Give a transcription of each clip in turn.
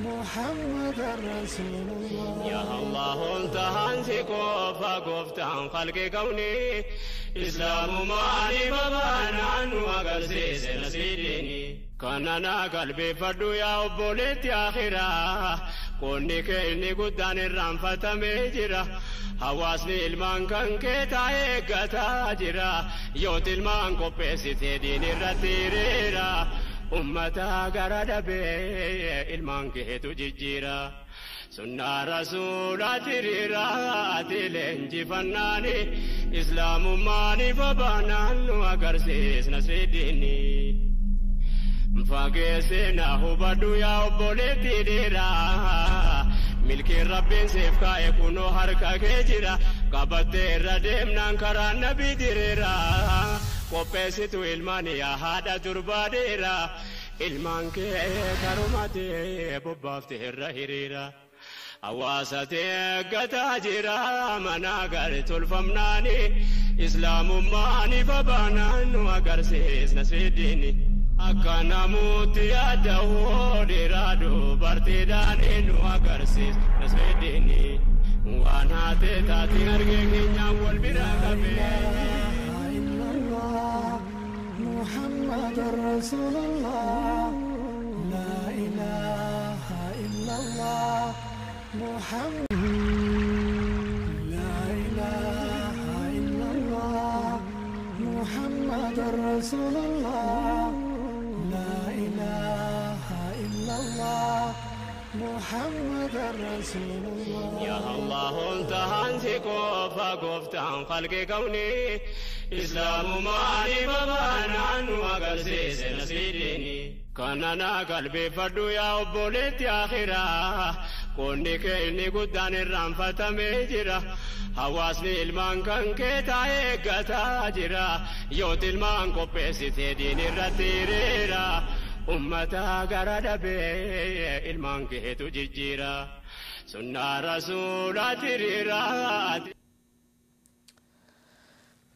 محمد رسول الله. يا الله انتهان سيكوفا قفتان خلق كوني إسلام ماني بابانا وقرسيس نسيديني كاننا قلبي فردو يا أبوليت آخرة كوني كيني قدان الرنفة ميجرة hawaasni ilmaan kan kee taa'ee gataa jira yooti ilmaan qopheessitee diin irratti hiriira ummata gara dhabee ilmaan keetu jijjiira sunnaa rasuulaati hiriira ati leenjifannaani islaamummaani babaanaan nu agarsiisna sidiini. Fageessina hubadhu yaa obboleetti dhiiraa. Milkiin rabbiin siif kaa'e kunoo harka kee jira qabattee irra deemnaan karaa nabii diriira qopheessitu ilmaan yaa haadha durbaa dheera ilmaan kee karumatee bobbaafte irra hiriira hawaasa teeggataa jira mana gaarii tolfamnaani islaamummaani babaanaan nu agarsiisna sidiini. Akka namooti yaada'oo dhiiraa dubartiidhaan nu agarsiisa nasreediini waan haatee taatee argee keenyaan wal bira qabee. محمد رسول الله لا إله إلا الله محمد لا إله إلا الله محمد رسول الله لا إله إلا الله محمد رسول الله. يا الله انتهان سيكوفا قفتان خلق كوني إسلام ماني بابانا وقرسيس نسيديني كاننا قلبي فردو يا أبوليت آخرة كوني كيني قدان الرنفة ميجرة hawaasni ilmaan kan kee taa'ee gataa jira yooti ilmaan qopheessitee diin irratti hiriira ummata gara dhabee ilmaan keetu jijjiira sunnaa rasuulaati hiriira.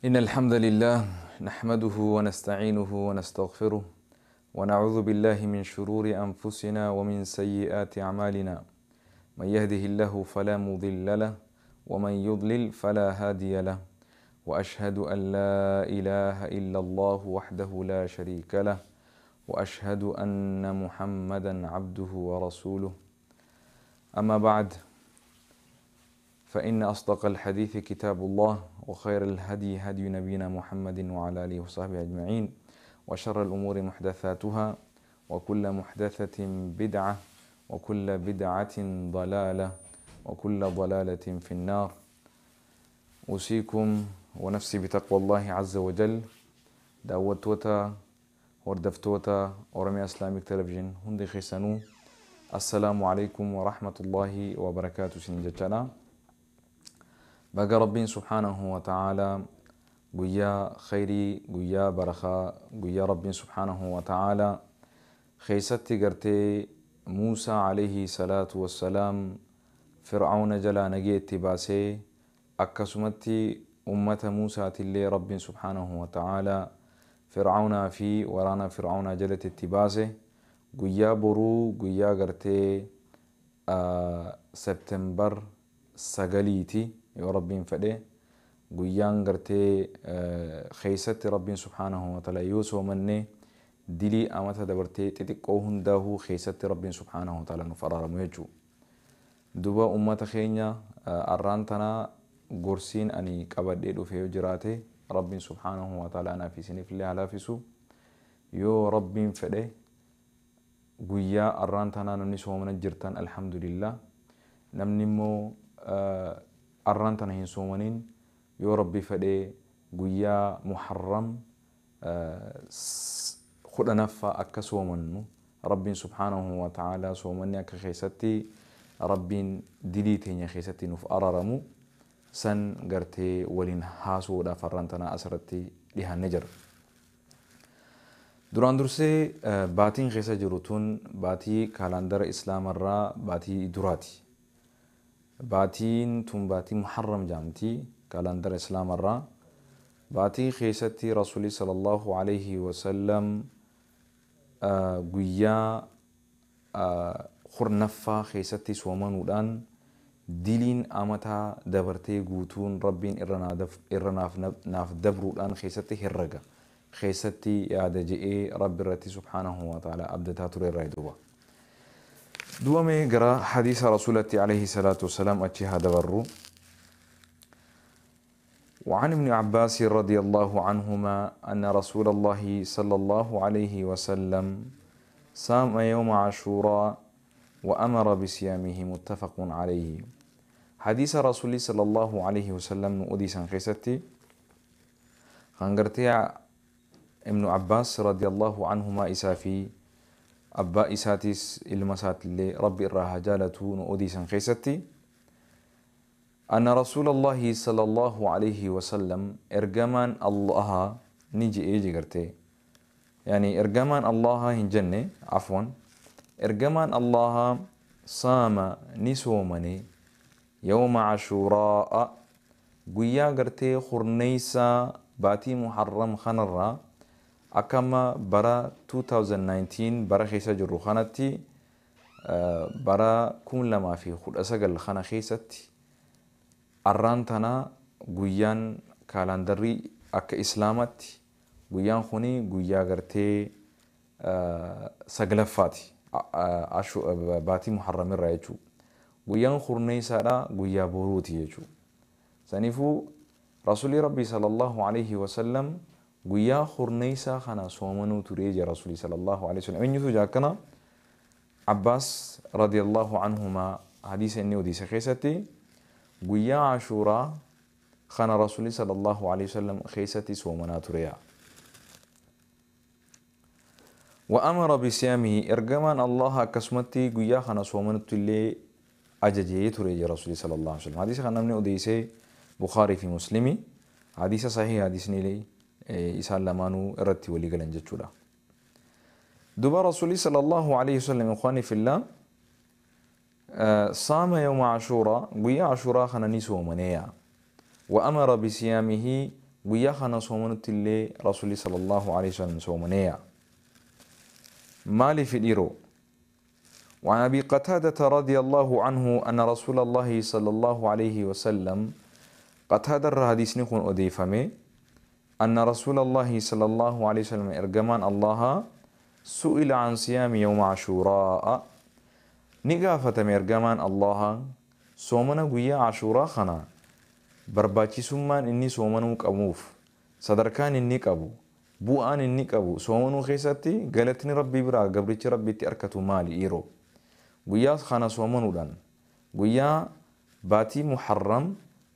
إن الحمد لله نحمده ونستعينه ونستغفره ونعوذ بالله من شرور أنفسنا ومن سيئات أعمالنا من يهده الله فلا مضل له ومن يضلل فلا هادي له وأشهد أن لا إله إلا الله وحده لا شريك له وأشهد أن محمدا عبده ورسوله أما بعد فإن أصدق الحديث كتاب الله وخير الهدي هدي نبينا محمد وعلى آله وصحبه أجمعين وشر الأمور محدثاتها وكل محدثة بدعة وكل بدعة ضلالة وكل ضلالة في النار. أوصيكم ونفسي بتقوى الله عز وجل. دعوتوتا وردفتوتا أورميا إسلاميك تلفزيون هندي خيسانو. السلام عليكم ورحمة الله وبركاته. سنجتنا بقى ربين سبحانه وتعالى قيا خيري قيا برخاء قيا ربين سبحانه وتعالى خيستي قرتي موسى عليه الصلاة والسلام فرعون جلا نجيت باسي أكسمتي أمة موسى تلي رب سبحانه وتعالى فرعون في ورانا فرعون جلت اتباسي قيا برو قيا قرتي سبتمبر سقليتي يا رب فدي قيان قرتي خيست رب سبحانه وتعالى يوسف مني دلي أمتا دبرتي تتقوهن داهو خيست رب سبحانه وتعالى نفرار ميجو duba ummata keenya arraan tana gorsiin ani qabadhee dhufe yoo jiraate rabbiin subhaanahu wa ta'ala anaaf isiniif illee haa laafisu yoo rabbiin fedhe guyyaa arraan tanaa namni soomana jirtan alhamdulillah namni immoo arraan tana hin soomaniin yoo rabbi fedhe guyyaa muharram 10ffaa akka soomannu rabbiin subhaanahu wa ta'ala soomanni akka keessatti rabbiin dilii teenya keessatti nuuf araramu san gartee waliin haasuudhaaf arraan tanaa asirratti dhihaannee jira. Duraan dursee baatiin keessa jiru tun baatii kaalaandara islaamarraa baatii duraati. Baatiin tun baatii muharram jaamti kaalaandara islaamarraa. Baatii keessatti rasuulli sallallahu alaihi wasallam guyyaa 10ffaa keessatti soomanuudhaan diliin amataa dabartee guutuun Rabbiin irra naaf dabruudhaan keessatti herraga keessatti yaada je'ee Rabbi irratti subhaanahu wa ta'ala abdataa ture irraa duuba. Duuba mee gara hadiisa Rasuulatti alayhi salaatu wassalaam achi haa dabarru. وعن ابن عباس رضي الله عنهما أن رسول الله صلى الله عليه وسلم صام يوم عاشوراء وأمر بصيامه متفق عليه. حديث رسول صلى الله عليه وسلم أديسا خيستي خنقرتي ابن عباس رضي الله عنهما إسافي أبا إساتيس المسات اللي ربي الرهجالة أديسا خيستي أن رسول الله صلى الله عليه وسلم إرجمان الله نيجي إيجي قرتي يعني إرجمان الله هنجنة عفوا إرجمان الله صام نسومني يوم عاشوراء قويا قرتي خرنيسا باتي محرم خنرا أكما برا 2019 برا خيسا جرو خانتي برا كم لما في خد أسجل خنا خيستي أرانتنا قويان كالندري أك إسلامتي قويان خوني قويا قرتي سجلفاتي باتي محرم الرأيجو قويان خرنيسا لا قويا بوروتي يجو سنفو رسول ربي صلى الله عليه وسلم قويا خرنيسا خنا صومنو تريج رسولي صلى الله عليه وسلم إن يتو عباس رضي الله عنهما حديث إني وديس خيستي قويا عاشوراء خنا رسولي صلى الله عليه وسلم خيستي صومنا تريا وأمر بصيامه إرجمان الله كسمتي قويا خنا صومنا تلي أججي تريج رسولي صلى الله عليه وسلم حديث خنا من أديسي بخاري في مسلمي حديث صحيح حديث نيلي إسال لمانو إرتي ولي قلن جتشولا دوبا رسولي صلى الله عليه وسلم إخواني في الله صام يوم عاشوراء قويا عاشوراء خنا نسو منيا وأمر بصيامه قويا خنا صومنت اللي رسولي صلى الله عليه وسلم صومنيا مالي في الإيرو. وعن أبي قتادة رضي الله عنه أن رسول الله صلى الله عليه وسلم قتادة الحديث نكون أضيفمي أن رسول الله صلى الله عليه وسلم إرجمان الله سئل عن صيام يوم عاشوراء نقافة إرجمان الله صومنا قويا عاشوراء خنا برباچي سمان إني صومنو قموف صدركان إني قبو بوان إني قبو صومنو خيستي قالتني ربي برا قبرتي ربي تأركتو مالي إيرو قويا خنا صومنو لن قويا باتي محرم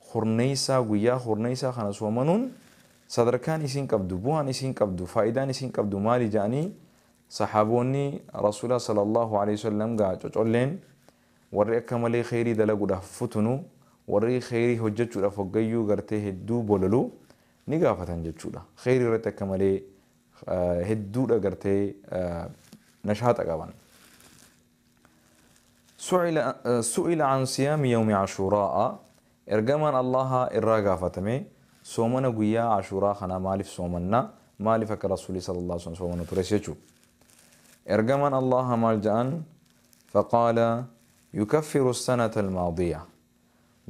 خرنيسا قويا خرنيسا خنا صومنون صدركان إسين قبدو بوان إسين قبدو فائدان إسين قبدو مالي جاني صحابوني رسول الله صلى الله عليه وسلم قاعد تقولين وري أكمل خيري دلقوا ده فتنو وري خيري هجتشو ده فقيو قرته هدو بوللو نقافة جتشو ده خيري رت أكمل هدو ده قرته نشاط أقوان. سئل عن صيام يوم عاشوراء إرجمان الله إرقافة مي صومنا قويا عاشوراء خنا مالف صومنا مالف كرسول صلى الله عليه وسلم صومنا ترسيتشو إرجمان الله مالجأن فقال يكفر السنة الماضية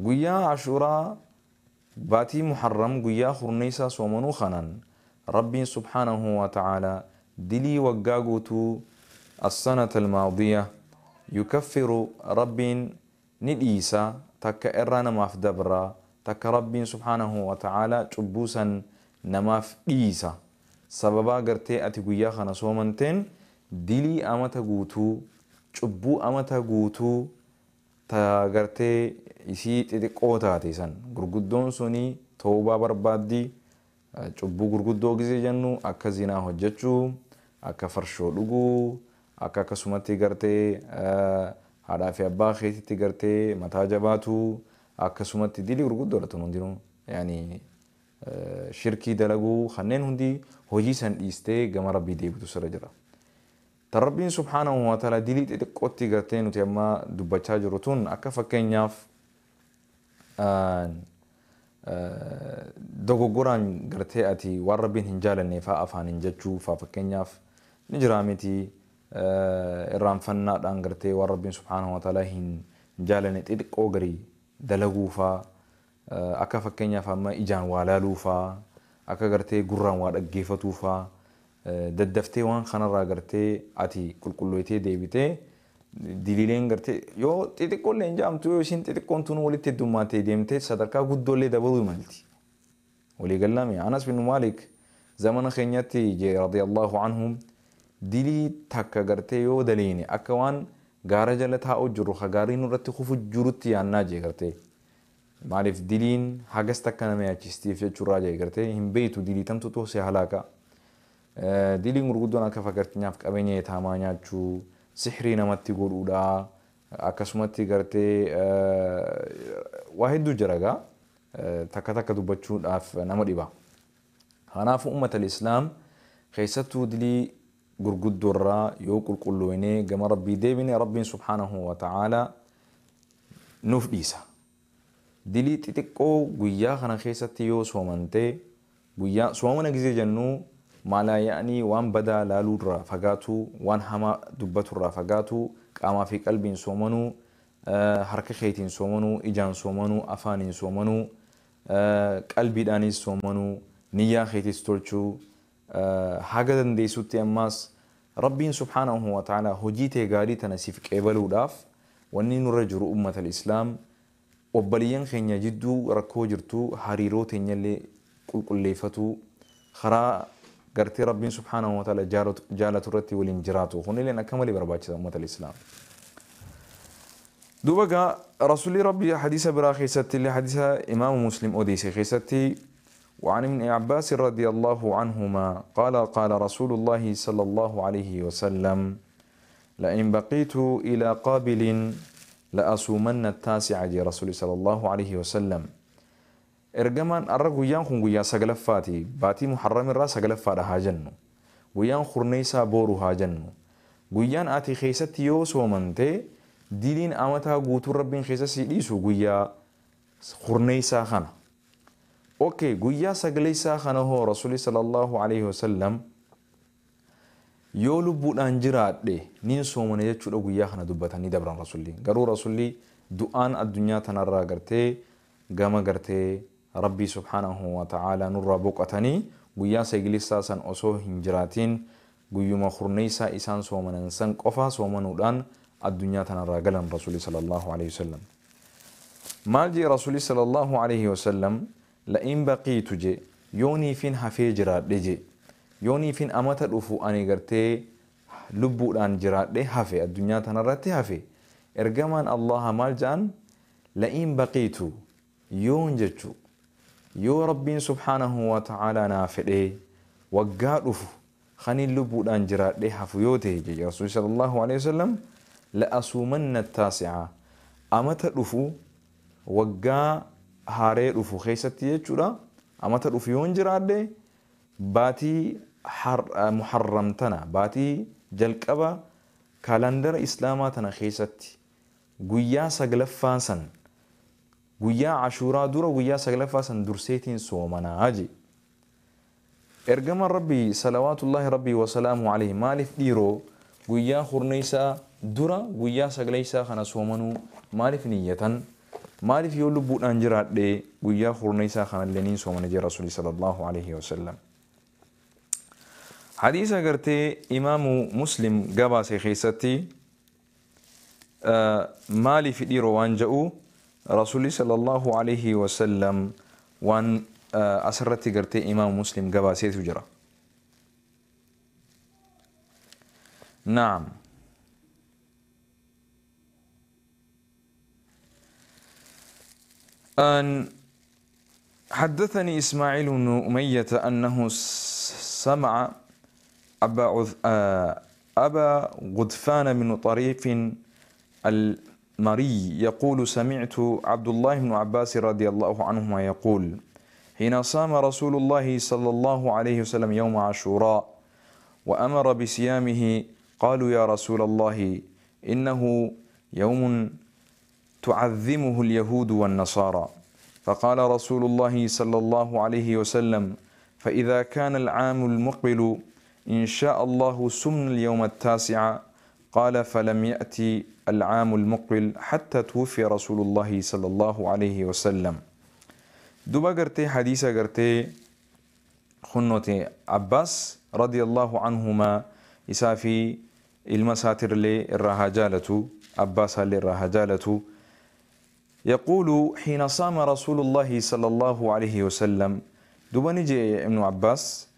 قويا عاشوراء باتي محرم قويا خرنيسا صومنو خنان ربي سبحانه وتعالى دلي وقاقوتو السنة الماضية يكفر ربي نديسا تك إرانا ما في دبرا تك ربي سبحانه وتعالى تبوسا نما في إيسا سببا قرتي أتي قويا خنا صومنتين دلي أمتا قوتو تبو أمتا قوتو تا قرتي إسي تتقوتا تيسان غرغدون سوني توبة بربادي تبو غرغدو غزي جنو أكا زنا هجتشو أكا فرشو لغو أكا كسومتي قرتي هذا في أبا خيتي قرتي متى جباتو أكا سومتي دلي غرغدو لتنون دينو يعني شركي دلقو خنين هندي هجيسان إيستي قم ربي ديبتو سرجرا تربين سبحانه وتعالى دلي تتقوتي قرتين وتيما دبچا جرتون أكا فكينياف dogoggoraan gartee ati waan rabbiin hin jaalanne faa afaan hin jechuu faa fakkeenyaaf ni jiraamiti Irraanfannaadhaan gartee waan Rabbiin subhaanahu wa ta'aalaa hin jaalanne xixiqqoo garii dalaguufaa, akka fakkeenyaaf amma ijaan waa laaluufaa, akka gartee gurraan waa dhaggeeffatuufaa, daddaftee waan kanarraa gartee ati qulqullootee deebitee diliileen gartee yoo xixiqqoollee hin jaamtu, yoo isiin xixiqqoon tun walitti heddummaatee deemtee sadarkaa guddoollee dabaluu malti. Walii gallame Anas bin Maalik zamana keenyatti jee radiyallahu anhum, dilii takka gartee yoo daliine akka waan gaara jala taa'u jiru ka gaarii nurratti kufu jirutti yaannaa jee gartee. Maaliif diliin hagas takka nama yaachistiif jechuurraa jee gartee hin beeytu dilii tamtu si halaaka. Diliin gurguddoon akka fakkeenyaaf qabeenya yataamaa nyaachuu, sihrii namatti godhuudha, akkasumatti gartee waa hedduu jira gaa takka takka dubbachuudhaaf nama dhiba. Kanaafuu ummata islaam keessattuu dilii gurguddoorraa yoo qulqulloonee gama Rabbii deebine, Rabbiin subhaanahu wa ta'aalaa nuuf dhiisa. Dilii xixiqqoo guyyaa kana keessatti yoo soomantee, guyyaa soomana gizee jennuu maalaa yaa'anii waan badaa laaluurraa fagaatuu, waan hamaa dubbaturraa fagaatuu, qaamaa fi qalbiin soomanuu, harka keetiin soomanuu, ijaan soomanuu, afaaniin soomanuu, qalbiidhaanis soomanuu, niyyaa keetis tolchuu, haga dandeessutti ammaas Rabbiin subhaanahu wa ta'aalaa hojii tee gaarii tana siif qeebaluudhaaf wanni nurra jiru ummata islaam obboleeyyan keenya jidduu rakkoo jirtu hariiroo teenyallee qulqulleeffatuu, karaa gartee Rabbiin subhaanahu wa ta'ala jaalatu irratti waliin jiraatu kunilleen akka malee barbaachisa ummata islaam. Duuba gaa Rasuulli Rabbii hadiisa biraa keessatti illee, hadiisa Imaamu Muslim odeesse keessatti, وعن ابن عباس رضي الله عنهما قال قال رسول الله صلى الله عليه وسلم لئن بقيت إلى قابل لأصومن التاسع جي رسول صلى الله عليه وسلم. Ergamaan arra guyyaan kun guyyaa sagalaffaati, baatii Muharram irraa sagalaffaadha haa jennu, guyyaan kurneessaa booru haa jennu, guyyaan ati keessatti yoo soomante diliin amataa guutuu Rabbiin keessa si dhiisu guyyaa kurneessaa kana. Okay, guyyaa sagaleessaa kana hoo Rasuulli sallallahu alaihi wasallam yoo lubbuudhaan jiraadhe nin soomane jechuudha guyyaa kana dubbatanii dabran Rasuulli. Garuu Rasuulli du'aan addunyaa tanarraa gartee gama gartee Rabbii subhaanahu wa ta'aalaa nurraa boqotanii guyyaa sagaleessaa san osoo hin jiraatiin guyyuma kurneessaa isaan soomanan san qofa soomanuudhaan addunyaa tanarraa galan Rasuulli sallallahu alaihi wasallam. Maal jee Rasuulli sallallahu alaihi wasallam? La'in baqiitu je, yooniifin hafee jiraadhe je, yooniifin amata dhufu ani gartee lubbuudhaan jiraadhe hafe addunyaa tanarratti hafe, ergamaan Allaha maal ja'an? La'in baqiitu yoon jechu yoo Rabbiin subhaanahu wa ta'aalaa naa fedhee waggaa dhufu kanin lubbuudhaan jiraadhe hafu yoo ta'e je Rasuulli sallallahu alaihi wasallam, la'asuumanna taasi'a, amata dhufu waggaa haaree dhufu keessatti jechuudha, amata dhufu yoon jiraadhe baatii Muharram tana, baatii jalqaba kaalandara islaamaa tana keessatti guyyaa saglaffaa san, guyyaa Ashuuraa dura guyyaa saglaffaa san durseetiin soomanaa je ergamaan Rabbii salawaatullaahi Rabbii wasalaamu alayhi. Maaliif dhiiroo guyyaa hurneessaa dura guyyaa sagaleessaa kana soomanuu maaliif niyyatan? Maaliif yoo lubbuudhaan jiraadhe guyyaa hurneessaa kanallee niin soomana jee Rasuulli sallallahu alaihi wasallam? Hadiisa gartee Imaamu Muslim gabaase keessatti maaliif dhiiroo waan jedhu Rasuulli sallallahu alaihi wasallam waan asirratti gartee Imaamu Muslim gabaaseetu jira. Naam. أن حدثني إسماعيل بن أمية أنه سمع أبا غدفان بن طريف المري يقول سمعت عبد الله بن عباس رضي الله عنهما يقول حين صام رسول الله صلى الله عليه وسلم يوم عاشوراء وأمر بصيامه قالوا يا رسول الله إنه يوم تعظمه اليهود والنصارى، فقال رسول الله صلى الله عليه وسلم فإذا كان العام المقبل إن شاء الله سمنا اليوم التاسع. قال فلم يأتي العام المقبل حتى توفي رسول الله صلى الله عليه وسلم. دوبا قرتي حديثة قرتي خنوتي عباس رضي الله عنهما إسافي المساتر لي الرهجالة عباس لي الرهجالة. يقول حين صام رسول الله صلى الله عليه وسلم. دوبا نجي ابن عباس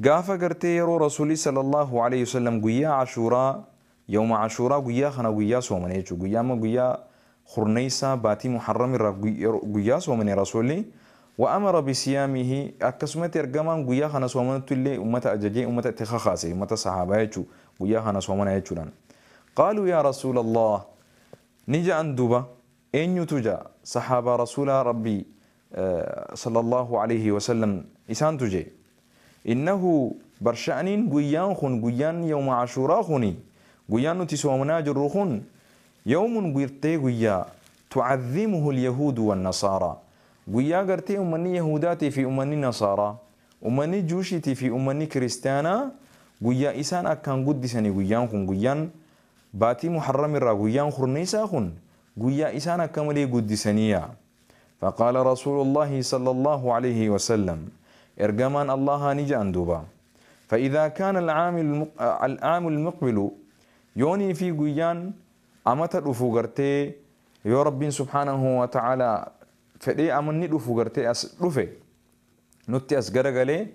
قافة قرتي يرو رسولي صلى الله عليه وسلم قيا عاشوراء يوم عاشوراء قيا خنا قيا سومني قيا ما قيا خرنيسا باتي محرم قيا سومني رسولي وأمر بصيامه. أكسمت إرجمان قيا خنا سومني تلي أمة أججي أمة تخخاسي أمة صحابة يجو قيا خنا سومني يجولان. قالوا يا رسول الله نجا أندوبا إن يتجا صحابة رسول ربي صلى الله عليه وسلم إسان تجي إنه برشأنين قيان خن قيان يوم عاشوراء خني قيان تسومنا جرخن يوم قيرتي قيا تعظمه اليهود والنصارى قيا قرتي أمني يهوداتي في أمني نصارى أمني جوشتي في أمني كريستانا قيا إسان أكان قدسني قيان خن قيان باتي محرم الرا قيان خرنيسا خن قيا إسان أكملي قدسنيا. فقال رسول الله صلى الله عليه وسلم إرجمان الله نجا أندوبا فإذا كان العام المقبل يوني في قيان أمت رفوغرتي يا رب سبحانه وتعالى فدي أمني رفوغرتي أس رفي نتي أس جرجلي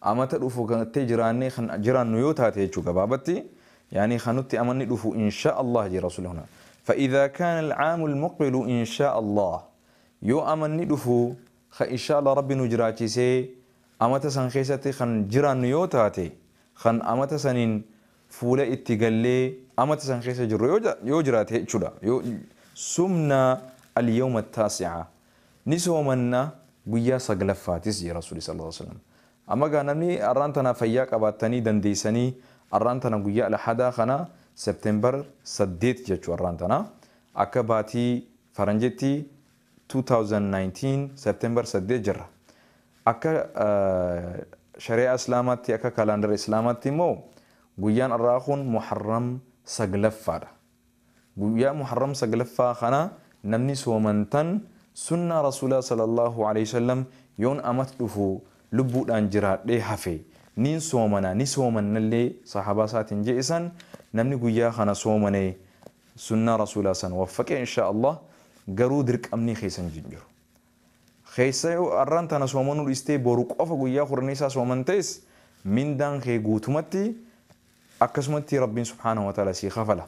أمت رفوغرتي جيراني خن جيران نيوتها تيجوا بابتي يعني خنتي أمني رفو إن شاء الله جي رسول هنا. فإذا كان العام المقبل إن شاء الله يو أمني رفو خ إن شاء الله ربي نجراتي سي أمت سنخيستي خن جيران نيوتاتي خن أمت سنين فولا اتقلي أمت سنخيسة جرو يوجراتي شودا سمنا اليوم التاسعة نسومنا قيا سقلفاتي يا رسول صلى الله عليه وسلم. أما قانني أرانتنا فياك أباتني دنديسني أرانتنا قيا لحدا خنا سبتمبر سديت جتشو أرانتنا أكباتي فرنجتي 2019 سبتمبر سديت جرة أكا شريعة إسلامتي أكا كالندر إسلامتي مو قيان الراخون محرم سقلفة قيا محرم سقلفة خنا نمني سومنتن سنة رسول الله صلى الله عليه وسلم يون أمت لفو لبو الأنجرات لي حفي نين سومنا ني سومن اللي صحابة ساتن جئسا نمني قيا خنا سومني سنة رسول الله صلى الله عليه وسلم وفق إن شاء الله قرو درك أمني خيسن جنجر خيسا أرانتنا سومنو الاستي بوروك أفا قيا خرنيسا سومنتيس من دان خي قوتمتي أكسمتي ربي سبحانه وتعالى سي خفلة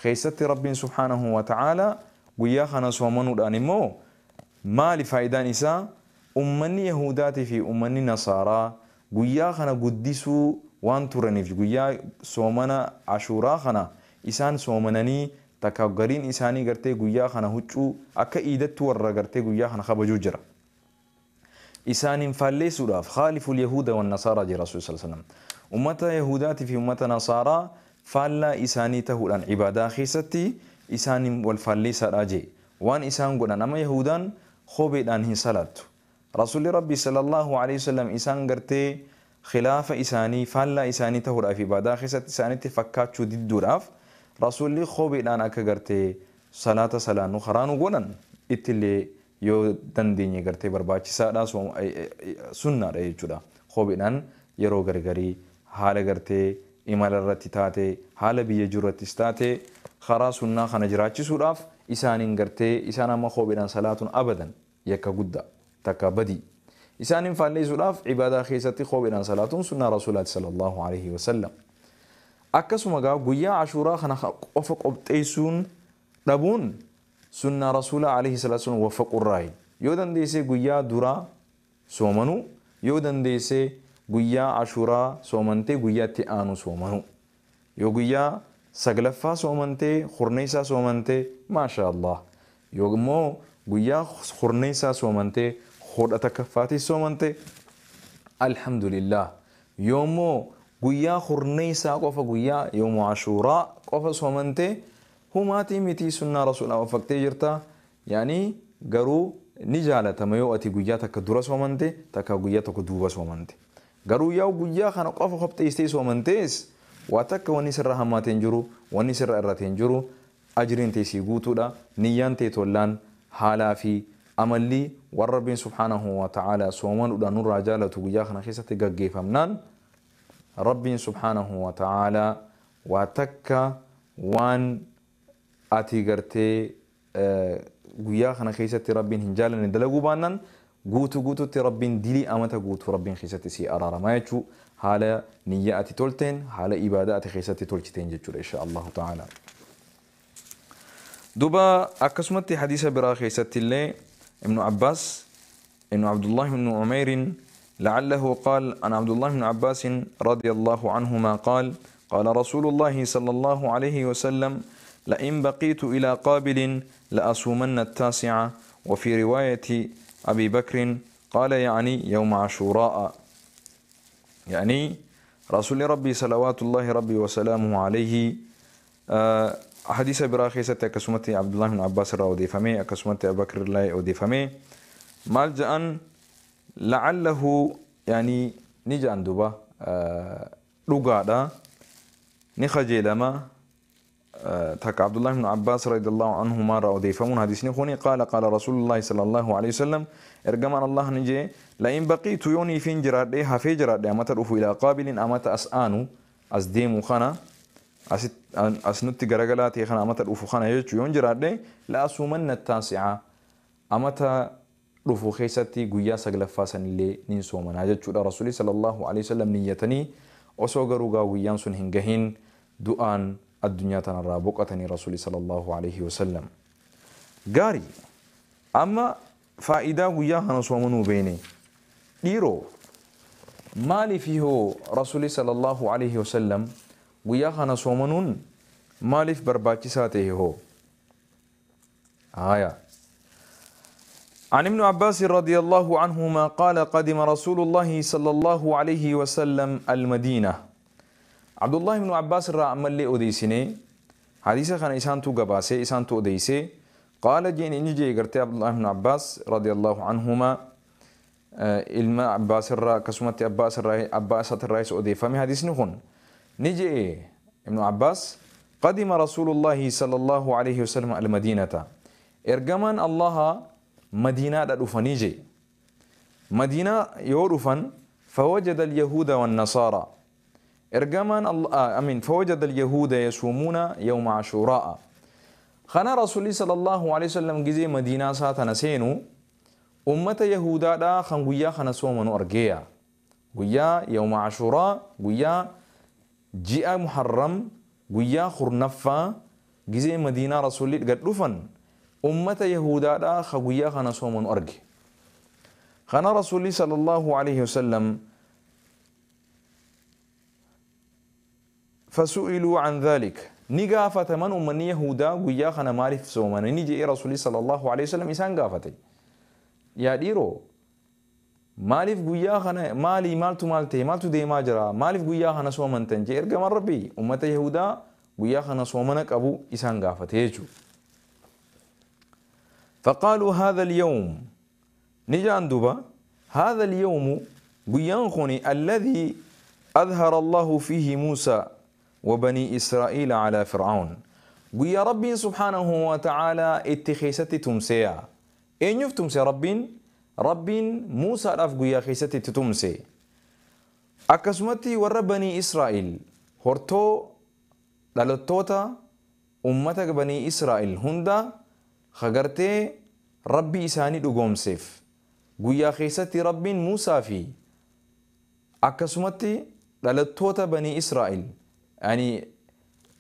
خيستي ربي سبحانه وتعالى قيا خنا سومنو الأنمو ما لفايدان إسا أمني يهوداتي في أمني نصارى قيا خنا قدسو وان ترنف قيا سومنا عاشوراء خنا إسان سومناني تكاغرين إساني قرتي قيا خنا هجو أكا إيدت ورا قرتي قيا خنا خبجو جرا إسان فالي سراف خالف اليهود والنصارى جي رسول صلى الله عليه وسلم أمة يهوداتي في أمة نصارى فالا إساني تهولان عبادة خيستي إساني والفالي سراجي وان إسان قلنا أما يهودان خوبيدان هن صلاة رسول ربي صلى الله عليه وسلم إسان قرتي خلاف إساني فالا إساني تهول في عبادة خيست إساني تفكاتشو دي الدراف رسول خوبيدان أكا قرتي صلاة صلاة نخرانو قلنا إتلي يو دنديني قرتي برباچي سادا سنة رأي جدا خوبيدان يرو غرغري حال قرتي إمال الرتي تاتي حال بيجو رتي ستاتي خرا سنة خنا جراچي سوراف إسانين قرتي إسانا ما خوبيدان صلاة أبدا يكا قد تكا بدي إسانين فالي سوراف عبادة خيستي خوبيدان صلاة سنة رسول الله صلى الله عليه وسلم. أكسو مقا قيا عاشوراء خنا أفق أبتيسون ربون سنة رسول عليه الصلاة والسلام وفق الرأي يودن ديسي قيا درا سومنو يودن ديسي قيا عاشوراء سومنتي قيا تآنو سومنو يو قيا سقلفا سومنتي خرنيسا سومنتي ما شاء الله يو مو قيا خرنيسا سومنتي خردة كفاتي سومنتي الحمد لله يومو قيا خرنيسا قفا قيا يوم عاشوراء قفا سومنتي هماتي متي سنة رسول الله وفقتي جرتا يعني قرو نجالة ما يؤتي قيا تك درا سومنتي تك قيا تك دوبا سومنتي Garuu yaa guyyaa kana qofa qopheessitee soomantees waa takka wanni sirra hammaateen jiru, wanni sirra irrateen jiru, ajriin tee sii guutuudha. Niyyaan tee tollaan haalaa fi amalli warra Rabbiin subhaanahu wa ta'ala soomanuudhaan nurraa jaalatu guyyaa kana keessatti gaggeeffamnaan Rabbiin subhaanahu wa ta'ala waa takka waan ati gartee guyyaa kana keessatti Rabbiin hin jaalanne dalaguu baannaan guutuu guutuutti Rabbiin dilii amata guutuu Rabbiin keessatti si araaramaa jechuu, haala niyya ati tolteen, haala ibaadaa ati keessatti tolchiteen jechuudha, insha Allahu ta'ala. Duba akkasumatti hadiisa biraa keessatti illee Ibnu Abbaas, Ibnu Abdullah ibnu Umeyrin, لعله قال عن عبد الله بن عباس رضي الله عنهما قال: قال رسول الله صلى الله عليه وسلم: لئن بقيت إلى قابل لأصومن التاسعة. وفي رواية أبي بكر قال: يعني يوم عاشوراء. يعني رسول ربي صلوات الله ربي وسلامه عليه حديث براخيسة كسمتي عبد الله بن عباس راودي فمي كسمتي أبي بكر الله أودي فمي مالجأ لعله يعني نجان دوبا رقادا نخجي لما تك عبد الله بن عباس رضي الله عنهما رأودي فمن حديث نخوني قال: قال رسول الله صلى الله عليه وسلم ارجمان الله نجي لئن بقيت يوني فين جراد هفي جراد أمت رفو إلى قابل أمت أسآنو أسديمو خنا أسنتي غرغلاتي خنا أمت رفو خنا يجو يون جراد لا أصومن التاسعة أمت رفو خيستي قويا سغلفا سنلي نين صومنا جچو رسول صلى الله عليه وسلم نيتني osoo garuu gaa guyyaan sun hin gahin du'aan addunyaa tanarraa boqotanii rasuuli sallallahu alaihi wasallam. Gaarii, amma faayidaa guyyaa kana soomanuu beene. Dhiiroo, maaliif hoo rasuuli sallallahu alaihi wasallam guyyaa kana soomanuun maaliif barbaachisaa ta'e hoo? Haya. عن ابن عباس رضي الله عنهما قال: قدم رسول الله صلى الله عليه وسلم المدينة. عبد الله بن عباس را عمل لي أوديسيني حديثة خان إسان تو قباسي إسان تو أوديسي قال جين إني جي قرتي عبد الله بن عباس رضي الله عنهما إلما عباس را كسمت عباس را عباس الرئيس أودي فمي حديث نخون نجي ابن عباس قدم رسول الله صلى الله عليه وسلم المدينة إرجمان الله مدينة رفنيجي مدينة يورفن فوجد اليهود والنصارى إرجمان الله أمين فوجد اليهود يصومون يوم عاشوراء. خنا رسول صلى الله عليه وسلم جزي مدينة ساتنا سينو أمة يهودا دا خن قويا خنا صومنو أرجيا قويا يوم عاشوراء قويا جاء محرم قويا خرنفا جزي مدينة رسول قد رفن أمة يهودا دا خقويا خنا صومن أرجي. خنا رسول صلى الله عليه وسلم فسئلوا عن ذلك نقافة من أمني يهودا قويا خنا مالف صومن نجي رسول صلى الله عليه وسلم إسان قافتي يا ديرو مالف قويا خنا مالي مالتو مالتي مالتو دي ماجرا مالف قويا خنا صومن تنجي إرقام ربي أمة يهودا قويا خنا صومنك أبو إسان قافتي يجو. فقالوا هذا اليوم نجان دوبا هذا اليوم قيانخني الذي أظهر الله فيه موسى وبني إسرائيل على فرعون. قيا ربي سبحانه وتعالى اتخيستي تمسيا إن يفتمسي ربين ربين موسى رف قيا خيستي تتمسي أكسمتي ور بني إسرائيل هرتو لالتوتا أمتك بني إسرائيل هندا خغرتي ربي إساني دوغومسيف قويا خيستي ربين موسى في أكسمتي لالتوتا بني إسرائيل يعني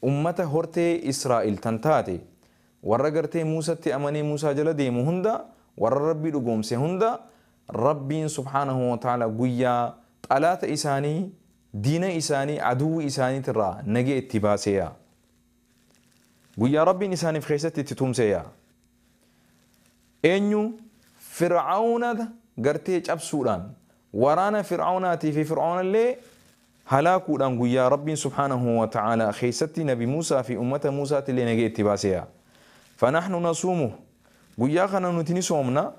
أمته هرتي إسرائيل تنتاتي ورغرتي موسى تي أماني موسى جل ديمو هندا ور ربي دوغومسي هندا ربين سبحانه وتعالى قويا طلات إساني دين إساني عدو إساني ترى نجي اتباسيا قويا ربين إساني في خيستي تتومسيا إنيو فرعون قرتي أبسودان ورانا فرعوناتي في فرعون اللي هلاكودان قويا ربي سبحانه وتعالى خيستي نبي موسى في أمة موسى اللي نجي اتباسيا فنحن نصومه قويا خنا نتني صومنا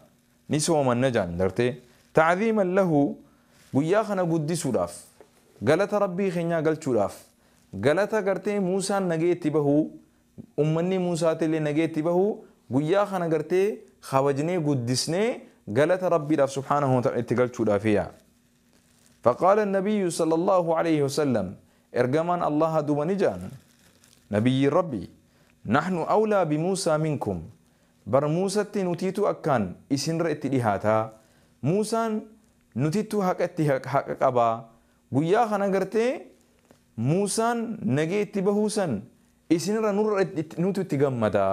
نصوم النجان درتي تعظيما له Guyyaa kana guddisuudhaaf, galata Rabbii keenyaa galchuudhaaf, galata gartee Muusaan nageetti bahuu, ummanni Muusaatillee nageetti bahuu, guyyaa kana gartee kabajnee guddisnee galata Rabbiidhaaf subhaanahu wa ta'ala itti galchuudhaafiya. فقال النبي صلى الله عليه وسلم إرجمان الله دوبنجان نبي ربي نحن أولى بموسى منكم بر موسى نتيتو أكان إسن رأت لهاتا موسى نتيتو حق حق أبا قيا خنا قرتي موسى نجيت بهوسن إسن را نور نتو تجمدا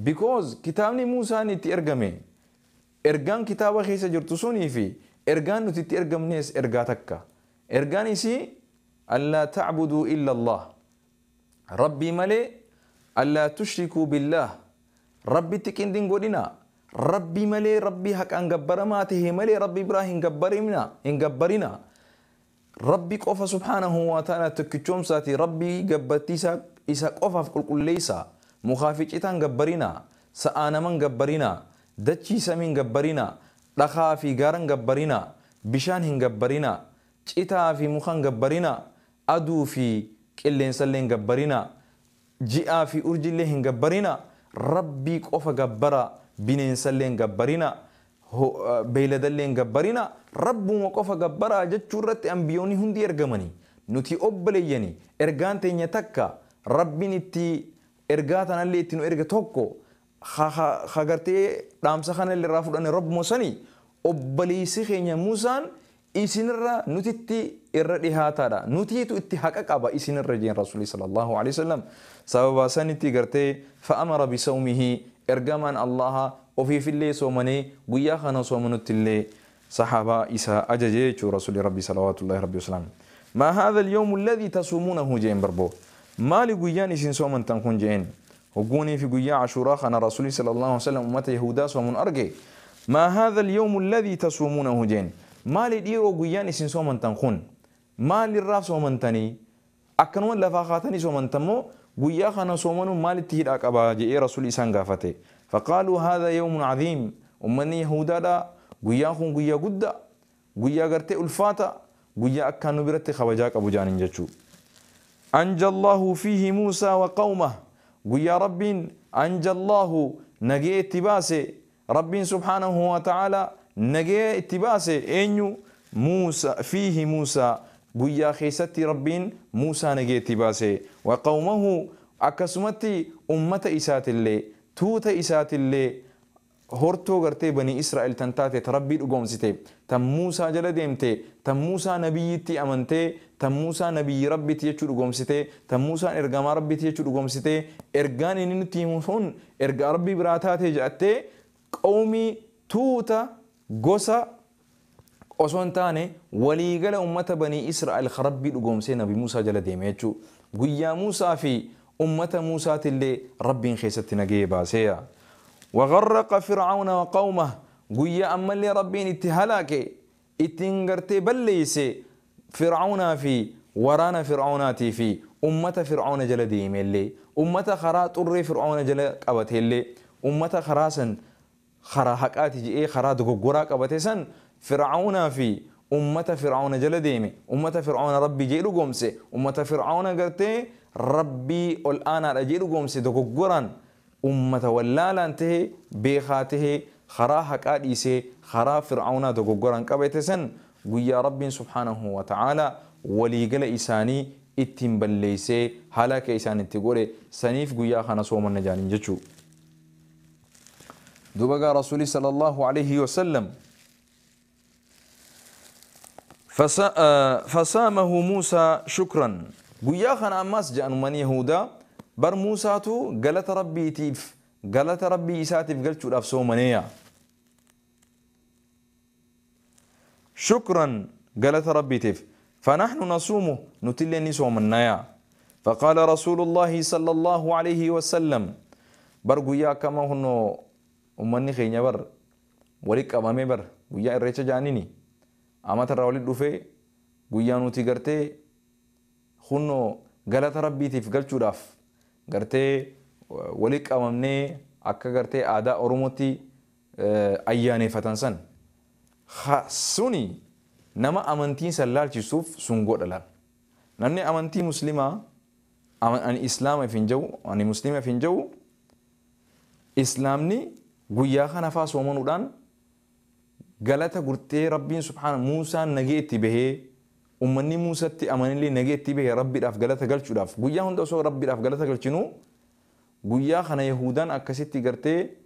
because كتابني موسى نتي إرجمي إرجان كتابة خيسة جرتسوني في إرجان نتي إرجم نيس إرجاتك إرجان إسي ألا تعبدوا إلا الله ربي ملي ألا تشركوا بالله ربي تكندين قولنا ربي ملي ربي حق أن جبر ما تهي ملي ربي إبراهيم جبرنا إن جبرنا ربي قف سبحانه وتعالى تكتشوم ساتي ربي جبرتي سا إسا قف في كل كل ليس مخافج إتان جبرنا سأنا من جبرنا دتشي سمين جبرنا لخا في جارن جبرنا بشان هن جبرنا إتا في مخان جبرنا أدو في كلين سلين جبرنا جاء في أرجلهن جبرنا ربي قف جبرا بنين سلين جبرنا بيلدلين جبرنا رب وقف جبرا جتشورت أنبيوني هندي إرجمني نتي أبليني إرجان تيني تكا ربي نتي إرجاتنا اللي تنو إرجع توكو خا خا خاغرتي رامسخان اللي رافض أن رب موساني أبلي سخين موسان إسنرا نتي إردها ترى نتي تو اتحقق أبا إسنرا جين رسول صلى الله عليه وسلم سبب سنتي قرتي فأمر بصومه إرجمان الله وفي في اللي صومني ويا خنا صومنت اللي صحابة إسا أججيت رسول ربي صلوات الله ربي وسلام. ما هذا اليوم الذي تصومونه جين بربو ما لقيان إسن صومن تنكون جين وقوني في قيا عاشوراء خنا رسول صلى الله عليه وسلم أمة يهودا صومن أرجي. ما هذا اليوم الذي تصومونه جين ما لديرو قيان إسن صومن تنكون ما للراف صومن تاني أكنون لفاخاتني صومن تمو قيا خنا صومنو ما لتهيد أكبا جئ رسول إسان غافته. فقالوا هذا يوم عظيم أمني يهودا دا قيا خون قيا قدا قيا قرتي ألفاتا قيا أكانو برتي خبجاك أبو جانين جتشو. أنجى الله فيه موسى وقومه قيا رب أنجى الله نجي اتباسي رب سبحانه وتعالى نجي اتباسي إنيو موسى فيه موسى قيا خيستي رب موسى نجي اتباسي وقومه أكسمتي أمة إسات اللي توت إسات اللي هرتو غرتي بني إسرائيل تنتاتي تربي الأقومسيتي تم موسى جل ديمتي تم موسى نبيتي أمنتي تم موسى نبي ربي تيجو الأقومسيتي تم موسى إرجام ربي تيجو الأقومسيتي إرجان إن تيمون إرجع ربي براتاتي جأتي قومي توتا جوسا أصلا وليقال أمة بني إسرائيل خربي الأقومسي نبي موسى جل ديمتشو قيا موسى في أمة موسى تلي ربي خيست نجيبا باسيا. وغرق فرعون وقومه قويا أما اللي ربين اتهلاك اتنقرتي بليسي فرعون في ورانا فرعوناتي في أمة فرعون جل ديم اللي أمة خرا تري فرعون جل قبته اللي أمة خراسا خرا حقاتي جي خرا دغورا قبته سن فرعون في أمة فرعون جل ديمي أمة فرعون ربي جيلو قومسي أمة فرعون قرتي ربي الآن رجيلو قومسي دغورا أمة ولالا انتهي بيخاته خرا حقا ديسي خرا فرعون دغورا قبته سن ويا رب سبحانه وتعالى وليقل إساني اتن بليسي هلاك إساني تقولي سنيف قويا خانا صوم النجانين جتشو. دوبقى رسولي صلى الله عليه وسلم فصامه موسى شكرا قويا خانا أماس جاء من يهودا بر موسى تو قالت ربي تيف قالت ربي إساتيف قلت شو صومنيا شكرا قالت ربي تيف فنحن نصومه نتلني صومنايا. فقال رسول الله صلى الله عليه وسلم برغو يا كما هنو أمني خينيا بر وليك أمامي بر ويا الريتش جانيني أما ترى ولد دوفي ويا نوتي قرتي خنو قالت ربي تيف قلت شو قرتي وليك أمامني أكا قرتي أداء أرومتي أياني فتنسن خاصوني Nama amantiin san laalchisuuf sun godha laal. Namni amantii muslimaa ani islaama hin jiru, ani muslima hin jiru, islaamni guyyaa kana faa soomanuudhaan galata gurtee Rabbiin subhaana Muusaan nagee itti bahee, ummanni Muusatti amanillee nagee itti bahee Rabbiidhaaf galata galchuudhaaf guyyaa hunda osoo Rabbiidhaaf galata galchinuu, guyyaa kana Yahudaan akkasitti gartee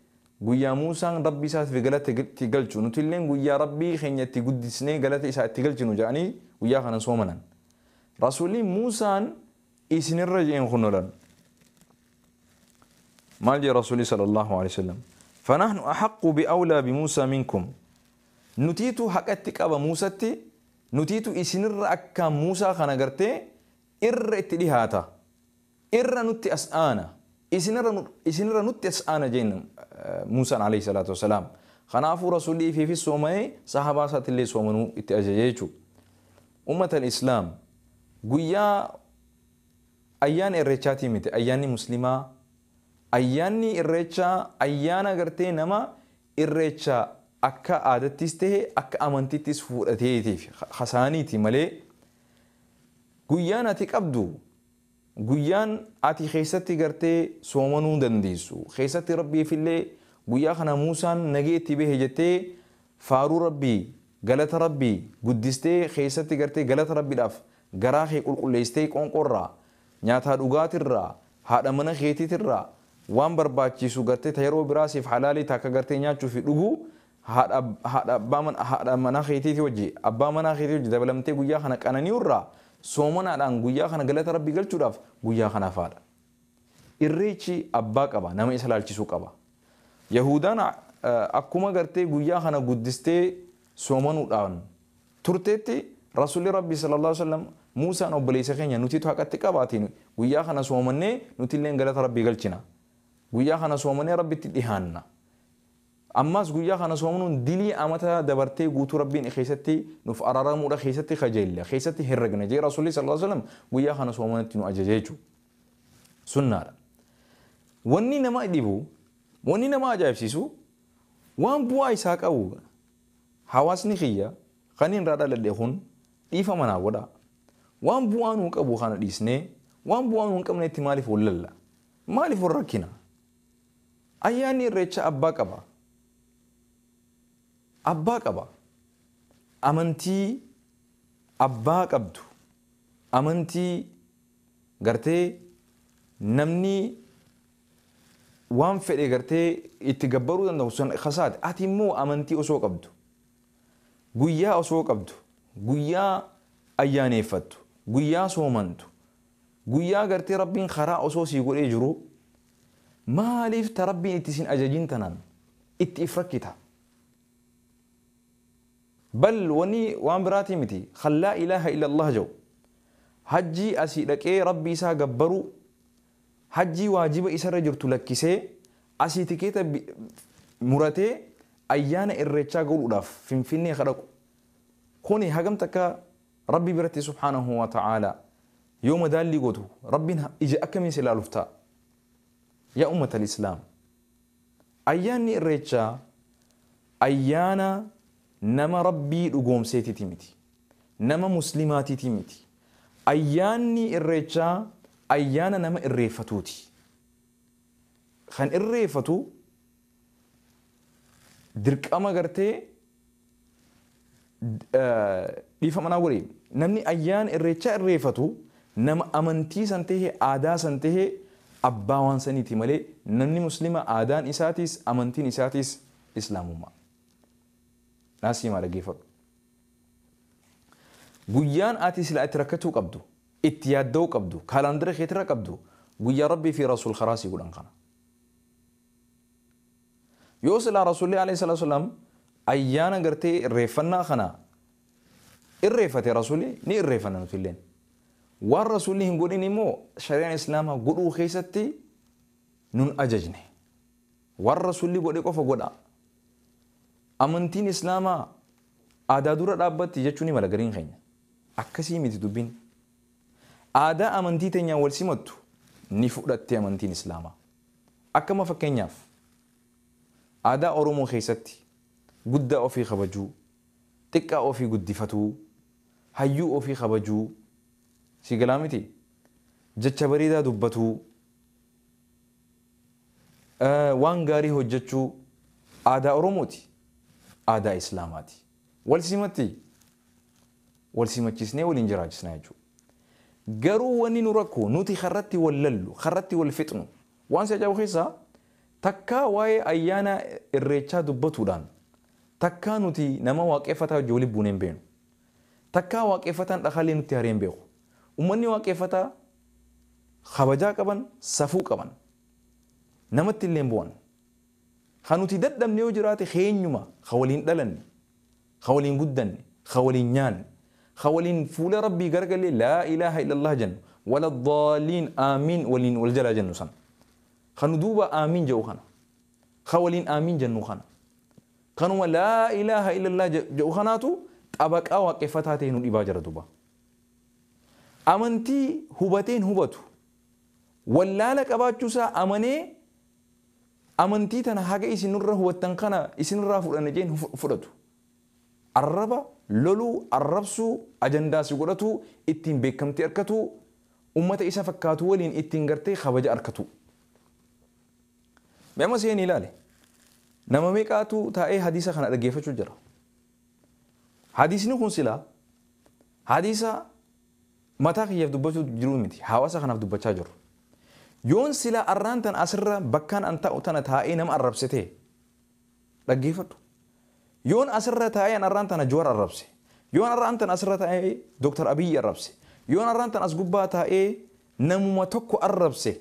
guyyaa Muusaan Rabbi isaatiif galata itti galchu, nutilleen guyyaa Rabbii keenya itti guddisnee galata isaa itti galchinu jedhanii guyyaa kana soomanan. Rasuulli Muusaan isinirra jeen kunulan. Maal jee Rasuulli sallallahu alaihi wasallam? فنحن أحق بأولى بموسى منكم. نتيتو حقتي قبا موسى، نتيتو إسنر أكا موسى خانا قرتي إر اتلهاتا إر نتي أسآنا إسنر نتي أسآنا جين موسى عليه الصلاة والسلام. خنافو رسولي في الصومي صحابة سات اللي صومنو اتأججيجو. أمة الإسلام قويا أيان إرشاتي متي أياني مسلمة أياني إرشا أيانا قرتي نما إرشا أكا عادتيس تهي أكا أمانتيس فورتيتي خسانيتي ملي قويان أتيك أبدو قويان أتي خيستي قرتي صومنو دنديسو خيستي ربي في اللي قويا خنا موسى نجيتي به جتي فارو ربي غلط ربي قدستي خيستي قرتي غلط ربي لاف غراخي قل قل ليستي قون قرا نياتا دوغات الرا هذا من خيتي ترى وان برباتشي سو قرتي تيرو براسي في حلالي تاكا قرتي نياتشو في دوغو هذا أبا هذا من خيتي توجي أبا من خيتي توجي دبلمتي قويا خنا كأنا نيورا سومنا عن قويا خنا غلط ربي قلت راف قويا خنا فار الريتشي أباك أبا نما إسلالتي سوق أبا يهودان أكما قرتي قويا خنا قدستي سومنو دان ترتتي رسول ربي صلى الله عليه وسلم موسى نوبليس خينيا نتي تحققت كباتين قويا خنا سومني نتي لين غلط ربي قلتنا قويا خنا سومني ربي تدهاننا أماس قويا خنا سومنو دلي أمتا دبرتي قوتو ربي خيستي نف أرارمو خيستي خجيل خيستي هرقنا جي رسول الله صلى الله عليه وسلم قويا خنا سومني تنو أججيجو سنة وني نما ديبو وني نما أجايب سيسو وان بوا إسحاق أو حواسني خيا خنين رادا لديهون إيفا منا ودا وان بوا نوك أبو خانا ديسني وان بوا نوك أمني تمالي فوللا مالي فوركينا أياني ريتشا أباك أبا أباك أبا أمنتي أباك أبدو أمنتي غرتي نمني وان فئ غرتي يتجبروا دندو سن خساد أتي مو أمنتي أسوق أبدو قويا أسوق أبدو قويا أياني فتو قويا سومنتو قويا غرتي ربين خراء أسوسي يقول إجرو ما ليف تربي إتسين أجاجين تنان إتفركتها بل وني وان براتي متي خلا إله إلا الله جو حجي أسيدك إيه ربي سا جبرو حجي واجب إسر جرت لكسي أسيتكيت مرتي أيان الرجال قول أدف فيني خلق كوني هجمتك ربي برتي سبحانه وتعالى يوم دال لي قوته ربي إجا أكمل سلالفتا يا أمة الإسلام أيان الرجال أيانا نما ربي رقوم سيتي تيمتي نما مسلماتي تيمتي أياني الرجال أيانا نما الريفتوتي خان الريفتو درك أما قرتي ليفا مناوري نمني أيان الرجال الريفتو نما أمنتي سنته آدا سنته أباوان سنتي ملي نمني مسلمة آدان إساتيس أمنتين إساتيس إسلامهما ناسي ما لقيفر قيان آتي سلا اتركتو قبدو اتيادو قبدو كالندر خيترا قبدو قيا ربي في رسول خراسي يقول أنقنا يوصل رسول الله عليه الصلاة والسلام أيانا قرتي الريفنا خنا الريفة رسولي ني الريفنا نتلين والرسول هم قولين مو شريعة الإسلام قولوا خيستي نون أججني والرسول قولي قفا قولا أمنتين إسلاما آدا دورة رابطي جتشوني مالا قرين خينا أكسي ميتي دبين آدا أمنتي تنيا والسيمتو نفقدت أمنتين إسلاما أكما فكينياف آدا أورومو خيستي قد أوفي خبجو تكا أوفي قد فتو Hayyuu ofii kabajuu. Si galaa miti? Jecha bareedaa dubbatuu. Waan gaarii hojjechuu aadaa Oromooti. Aadaa Islaamaati. Wal simatti. Wal simachiisnee waliin jiraachisnaa jechuudha. Garuu wanni nu rakkoo nuti karratti wal lallu, karratti wal fixnu. Waan si ajaa'ibu keessaa takkaa waa'ee ayyaana irreechaa dubbatuudhaan takkaa nuti nama waaqeffataa wajjin walitti buunee hin beeknu. Takkaa waaqeffataan dhakaalee nutti haree hin beeku. Uummanni waaqeffataa kabajaa qaban, safuu qaban. Namatti illee hin bu'an. Kan nuti dadhabne yoo jiraate keenyuma ka waliin dhalanne, ka waliin guddanne, ka waliin nyaanne, ka waliin fuula rabbii garagalee laa ilaaha illallah jennu, wala daaliin aamiin waliin wal jalaa jennu sana. Kan nu duuba aamiin jedhu kana. Ka waliin aamiin jennu kana. Kanuma laa ilaaha illallah jedhu kanaatu xabaqaa waaqeffataa ta'e nu dhibaa jira duuba. Amantii hubateen hubatu. Wallaala qabaachuusaa amanee amantii tana haga isinirra hubattan kana isinirraa fudhanne jeen fudhatu. Arraba loluu, arrabsuu, ajandaa si godhatu, ittiin beekamtii argatu, ummata isa fakkaatu waliin ittiin gartee kabaja argatu. Mee amma seenii ilaali. Nama meeqaatu taa'ee hadiisa kana dhaggeeffachuu jira. Hadiisni kun silaa hadiisa mataa kiyyaaf dubbachuu jiru miti. Hawaasa kanaaf dubbachaa jiru. Yoon silaa arraan tan asirra bakkaan an taa'u tana taa'ee nama arrabse ta'e dhaggeeffadhu. Yoon asirra taa'ee an arraan tana Jawaar arrabse. Yoon arraan tana asirra taa'ee Dooktar Abiyyi arrabse. Yoon arraan tana as gubbaa taa'ee namuma tokko arrabse.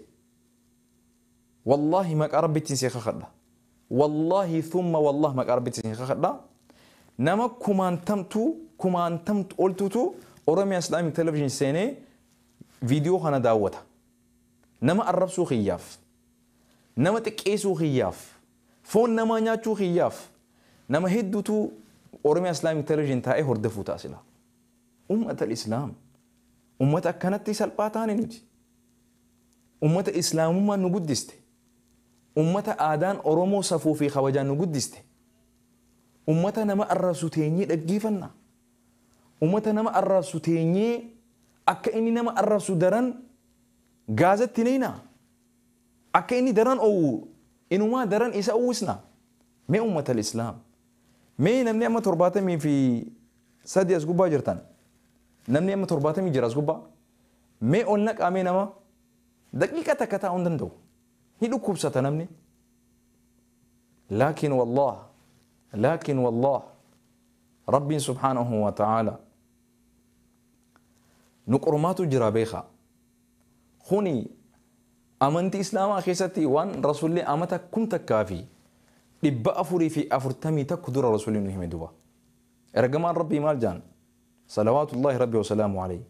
Wallaahi maqaa Rabbittiin see kakadha. Wallaahi thumma wallahi maqaa Rabbittiin see kakadha. Nama kumaantamtu oltuutu Oromia Islamic Television seenee viidiyoo kana daawwata. Nama arrabsuu kiyyaaf, nama xiqqeessuu kiyyaaf, foon namaa nyaachuu kiyyaaf, nama hedduutu Oromia Islamic Television taa'ee hordofuu taasisa. Ummata Islaam, ummata akkanatti salphaa taane nuti. Ummata Islaamummaan nu guddiste. Ummata aadaan Oromoo safuu fi kabajaan nu guddiste. Ummata nama arrabsu teenyee dhaggeeffanna. Ummata nama arrabsu teenyee akka inni nama arrabsu daran gaazatti neena. Akka inni daran oowwu inumaa daran isa uwwisna. Mee ummata Islaam. Mee namni amma 73 as gubbaa jirtan. Namni amma 70 jira as gubbaa. Mee ol naqaa mee nama daqiiqa takka taa'uu hin danda'u. Ni dhukkubsata namni. Laakiin wallah, laakiin wallah, Rabbiin subhaanahu wa ta'aala nu qormaatu jira beekaa. Kuni amantii Islaamaa keessatti waan Rasuulli amata 1441 dura Rasuulli nu hime duuba. Ergamaan Rabbii maal jaan? Salawaatullahi Rabbi wa salaamu alayhi.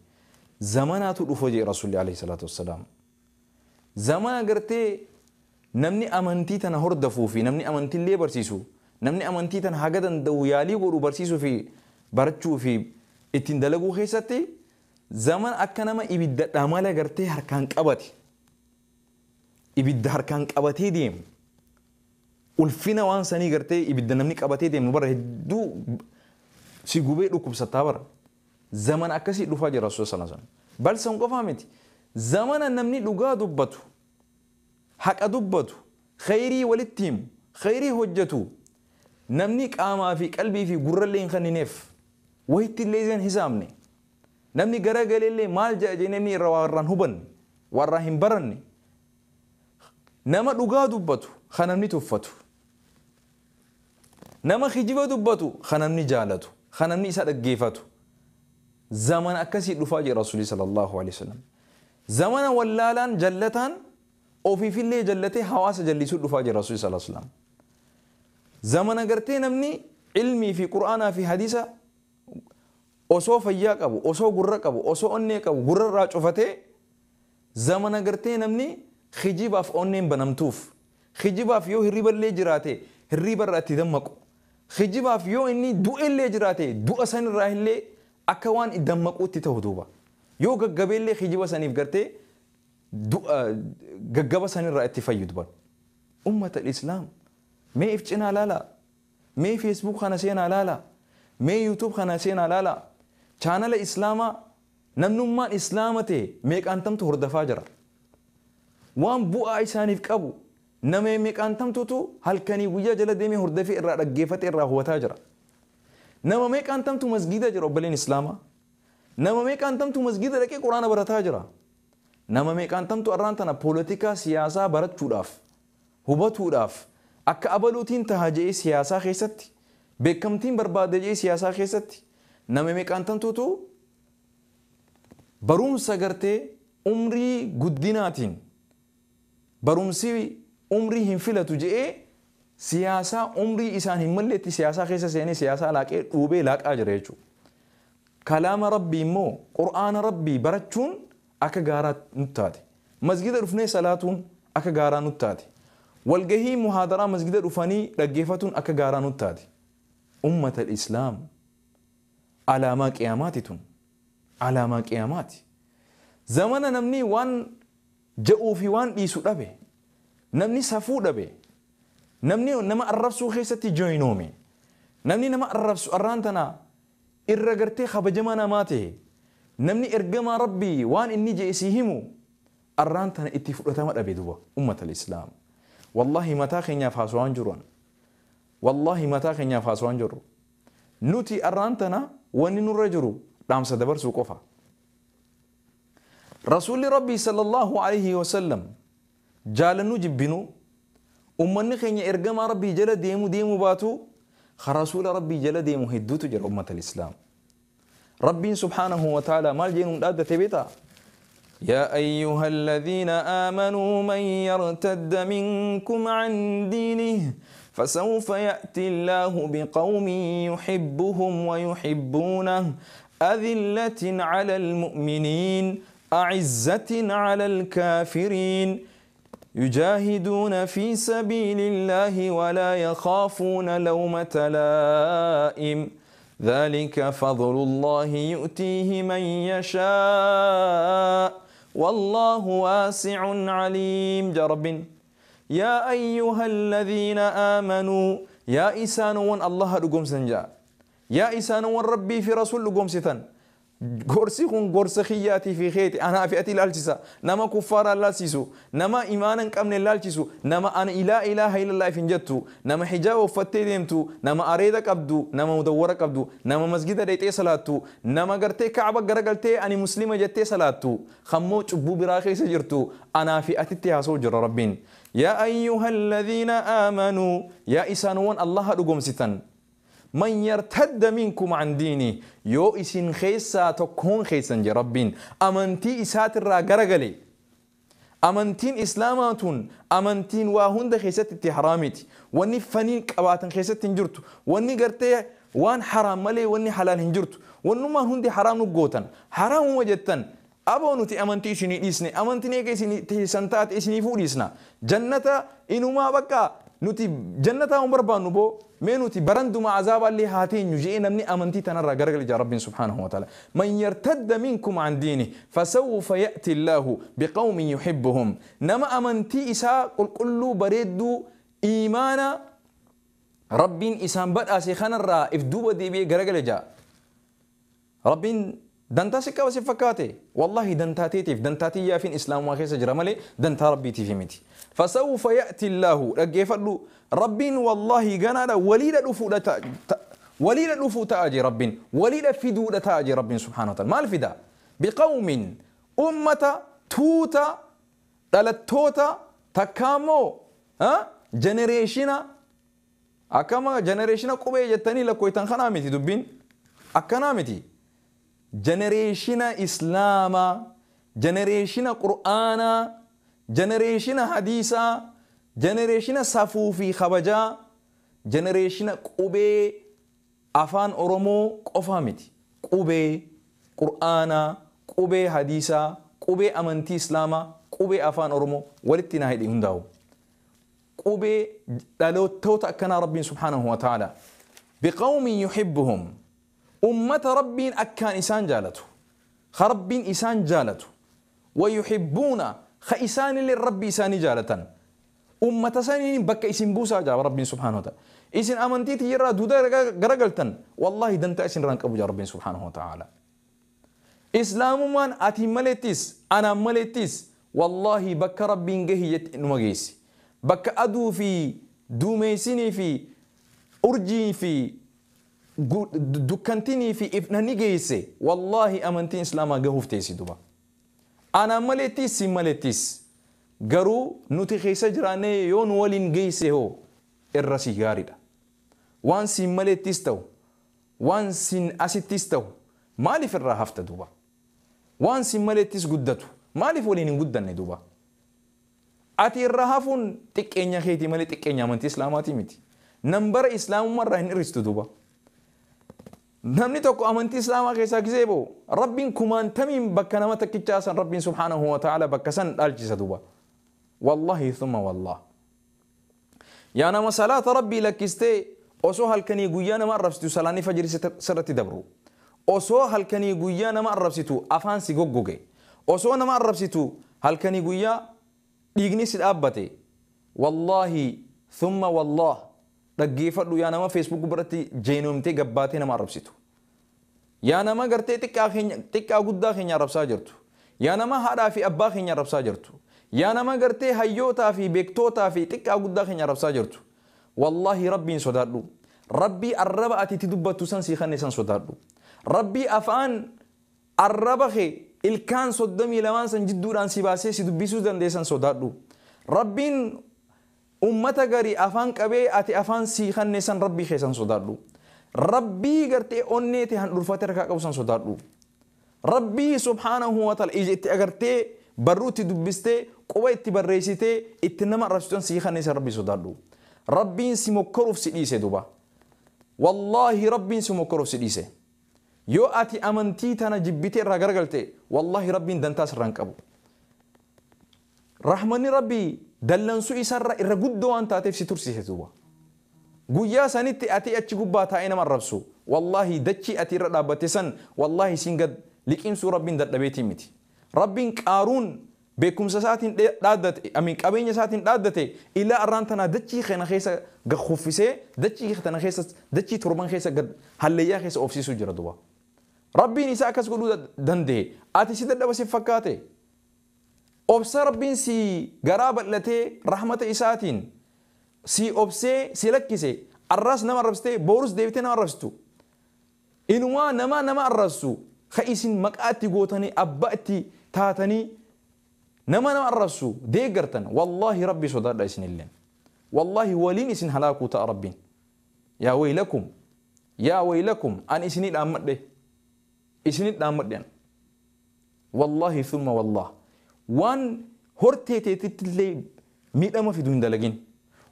Zamanaatu dhufa jee Rasuulli alayhi salaatu wassalaam. Zamana gartee namni amantii tana hordofuu fi namni amantiillee barsiisu, namni amantii tana haga danda'u yaalii godhu barsiisuu fi barachuu fi ittiin dalaguu keessatti zaman akka nama ibidda dhamala gartee harkaan qabate. Ibidda harkaan qabatee deemu. Ulfina waan sanii gartee ibidda namni qabatee deemu bara hedduu si gubee dhukkubsataa bara. Zaman akkasii dhufaa jira Rasuulli sallallahu alaihi wasallam. Bal san qofaa miti. Zamana namni dhugaa dubbatu, haqa dubbatu, khayrii walitti himu, khayrii hojjetu, namni qaamaa fi qalbii fi gurrallee hin kennineef, wayitti illee hin hisaabne, namni garagaleellee maal jedha jennee namni irraa warraan hubanne, warraan hin baranne, nama dhugaa dubbatu kan namni tuffatu, nama kijiba dubbatu kan namni jaalatu, kan namni isa dhaggeeffatu. Zamana akkasii dhufaa jira Rasuulli sallallahu alaihi wasallam. Zamana wallaalaan jallataan ofiifillee jallatee hawaasa jallisuu dhufaa jira Rasuulli sallallahu alaihi wasallam. Zamana gartee namni ilmii fi qur'aanaa fi hadiisa osoo fayyaa qabu, osoo gurra qabu, osoo onnee qabu gurrarraa cufatee zamana gartee namni kijibaaf onneen banamtuuf, kijibaaf yoo hirriballee jiraate hirribarraa itti dammaqu, kijibaaf yoo inni du'ellee jiraate du'a sanirraa illee akka waan dammaquutti ta'u duuba. Yoo gaggabeellee kijiba saniif gartee gaggaba sanirraa itti fayyu duuba. Ummata Islaam mee if cinaa laala, mee Facebook kana seenaa laala, mee YouTube kana seenaa laala, Chaanala islaamaa namnummaan islaama ta'e meeqaantamtu hordofaa jira. Waan bu'aa isaaniif qabu nama meeqaantamtutu halkanii guyyaa jala deemee hordofee irraa dhaggeeffatee irraa hubataa jira. Nama meeqaantamtu masgiida jira obboleen islaamaa. Nama meeqaantamtu masgiida dhaqee quraana barataa jira. Nama meeqaantamtu arraan tana poolitikaa siyaasaa barachuudhaaf hubatuudhaaf akka abaluutiin taha je'ee siyaasaa keessatti beekamtiin barbaade je'ee siyaasaa keessatti nama meeqaantamtutu barumsa gartee umrii guddinaatiin barumsi umrii hin filatu je'ee siyaasaa umrii isaan hin malleetti siyaasaa keessa seenee siyaasaa laaqee dhuubee laaqaa jira jechuudha. Kalaama rabbii immoo qur'aana rabbii barachuun akka gaaraa nutti taate. Masgida dhufnee salaatuun akka gaaraa nutti taate. Walgahii muhaadaraa masgida dhufanii dhaggeeffatuun akka gaaraa nutti taate. Ummata islaam alaamaa qiyaamaati tun. Alaamaa qiyaamaati. Zamana namni waan ja'uu fi waan dhiisu dhabe. Namni safuu dhabe. Namni nama arrabsuu keessatti joyinoome. Namni nama arrabsu arraan tana irra gartee kabajamaa namaa ta'e. Namni ergamaa rabbii waan inni je'e sii himu arraan tana itti fudhatama dhabe duba ummata islaam. Wallahi mataa keenyaaf haasawaan jiru. Wallahi mataa keenyaaf haasawaan jiru. Nuti arraan tana wanni nurra jiru dhaamsa dabarsuu qofa. Rasuulli rabbii sallallahu alaihi wasallam jaalannuu jibbinuu ummanni keenya ergamaa rabbii jala deemu deemu baatu rasuula rabbii jala deemu hedduutu jira ummata islaam. ربي سبحانه وتعالى مال جينون دادة تبيتا يا أيها الذين آمنوا من يرتد منكم عن دينه فسوف يأتي الله بقوم يحبهم ويحبونه أذلة على المؤمنين أعزة على الكافرين يجاهدون في سبيل الله ولا يخافون لومة لائم ذلك فضل الله يؤتيه من يشاء والله واسع عليم. يا رب يا أيها الذين آمنوا يا إسانون الله لقوم سنجا يا إسانون ربي في رسول لقوم ستن gorsi kun gorsa kiyyaatii fi keeti anaa fi ati ilaalchisa nama kuffaara ilaalchisu nama imaana hin qabne ilaalchisu nama ana ilaa ilaaha illallah hin jettu nama hijaaba uffattee deemtu nama areeda qabdu nama mudawwara qabdu nama masgida dhaqxee salaattu nama gartee kaaba garagaltee ani muslima jettee salaattu kammoo cubbuu biraa keessa jirtu anaa fi atitti haasoo jira rabbiin. Yaa ayyuha alladhiina aamanuu yaa isaanuwwan allaha dhugomsitan من يرتد منكم عن ديني يو إسين خيسا تكون خيسا ربين أمنتي إسات الراقرقلي أمنتين إسلاماتون أمنتين واهند خيسات التحرامتي واني فنين كواتن خيسات تنجرتو واني قرتي وان حرام ملي واني حلال هنجرتو وانو ما هندي حرام نقوتن حرام وجدتن أبو نتي أمنتي إسيني إسني أمنتي نيك إسيني تهسنتات إسيني فوريسنا جنة إنو ما بكا نتي جنة أمبربان نبو مينوتي برندما عذاب اللي هاتين يجي نمني أمنتي تنرى قرقل جا رب سبحانه وتعالى من يرتد منكم عن دينه فسوف يأتي الله بقوم يحبهم نما أمنتي إساء قل كله بريدو إيمانا رب إسان بدأ سيخان الرا إفدوب دي بي قرقل جا رب دنتا سكا وسفكاتي والله دنتا تيتيف دنتا تيا فين إسلام وخيس جرمالي دنتا ربي تيفي متي فسوف يأتي الله رجيفلو ربين والله جنادا وليد وليد الأفو تاجي ربين وليد فدو تاجي ربين سبحانه وتعالى ما الفدا بقوم أمة توتا دلتوتا تكامو ها جنريشنا أكما جنريشنا قبي جتني لكويتان خنامتي دبين أكنامتي جنريشنا إسلاما جنريشنا قرآنا جنريشنا حديثا جنريشنا صفوفي خبجا جنريشنا قبي أفان أورمو قفامتي قبي قرآنا قبي حديثا قبي أمنتي إسلاما قبي أفان أورمو ولتنا هيدي هنداو قبي لو توتا كان ربي سبحانه وتعالى بقوم يحبهم أمة ربي أكان إسان جالته خرب إسان جالته ويحبون خإسان للرب إسان جالة أمة سنين بك إسن بوسا جاب ربي سبحانه وتعالى إسن أمنتي تيرا دودا غرقلتن والله دنت إسن رانك أبو ربي سبحانه وتعالى. Islaamummaan ati malettis anaan malettis wallaahi bakka Rabbiin gahi jette numa geessi. Bakka aduu fi duumeysinii fi urjii fi dukkantinii fi ifnani geesse wallaahi amantiin islaamaa gahuuf teessi duba. Anaan malettis sin malettis garuu nuti keessa jiraannee yoo nu waliin geesse hoo irra si gaariidha. Waan sin malettis ta'u waan sin asittis ta'u maaliif irraa hafta duba? Waan sin malettis guddatu maaliif waliin hin guddanne duba? Ati irraa hafuun xiqqeenya keetii malee xiqqeenya amantii islaamaatii miti. Nambara islaamummaa irraa hin hir'istu duba. Namni tokko amantii islaamaa keessaa gisee ba'u Rabbiin kumaantamiin bakka nama takkichaa san Rabbiin subhaanahu wa ta'ala bakka san dhaalchisa duba. Wallahi thumma wallah. Yaa nama salaata Rabbii lakkistee osoo halkanii guyyaa nama arrabsitu salaanni fajrii sirratti dabru. Osoo halkanii guyyaa nama arrabsitu afaan si goggoge. Osoo nama arrabsitu halkanii guyyaa dhiigni si dhaabbate. Wallaahi thumma wallah dhaggeeffadhu yaa nama Facebook biratti jeenomtee gabbaatee nama arrabsitu. Yaa nama gartee xiqqaa guddaa keenya arrabsaa jirtu. Yaa nama haadhaa fi abbaa keenya arrabsaa jirtu. Yaa nama gartee hayyootaa fi beektootaa fi xiqqaa guddaa keenya arrabsaa jirtu. Wallaahi Rabbiin sodaadhu. Rabbii arraba ati itti dubbattu san sii kanne san sodaadhu. Rabbii afaan arraba kee ilkaan 32 san jidduudhaan si baasee si dubbisuu dandeessan sodaadhu. Rabbiin ummata garii afaan qabee ati afaan sii kanne san Rabbii kee san sodaadhu. Rabbii gartee onnee ta'e handhuurfatee harkaa qabu san sodaadhu. Rabbii subhaanahu wa ta'ala ija itti agartee barruu itti dubbistee quba itti barreessitee itti nama arrabsitu sii kanne san Rabbii sodaadhu. Rabbiin si mokkoruuf si dhiise duba. Wallaahi Rabbiin si mokkoruuf si dhiise. Yoo ati amantii tana jibbitee irraa garagalte wallaahi Rabbiin dantaa sirraa hin qabu. Rahmanni Rabbii dallansuu isarra irra guddoo waan taateef si tursiise duuba. Guyyaa sanitti ati achi gubbaa taa'ee nama arrabsu wallaahi dachii ati irra dhaabbatte san wallaahi siin gad liqimsuu Rabbiin dadhabeetii miti. Rabbiin Qaaruun beekumsa isaatiin dhaaddate amiin qabeenya isaatiin dhaaddate ilaa arraan tanaa dachii kana keessa gad kuffisee dachii tana keessa dachii torban keessa gad hallayyaa keessa oofsiisuu jira duuba. Rabbiin isaa akkas godhuu danda'e ati si dadhaba si fakkaate. Obsa Rabbiin si garaa bal'atee rahmata isaatiin si obsee si lakkise arraas nama arrabsitee boorus deebitee nama arrabsitu. Inumaa nama nama arrabsu ka isin maqaa itti gootanii abbaa itti taatanii nama nama arrabsu deeggartan wallaahi Rabbi sodaadha isinilleen. Wallaahi waliin isin halaakuu ta'a Rabbiin. Yaa waylakum yaa waylakum an isinii dhaammadhe isinii dhaammadhe an. Wallaahi thumma wallah. Waan hortee teetitti illee miidhama fidu hin dalagin.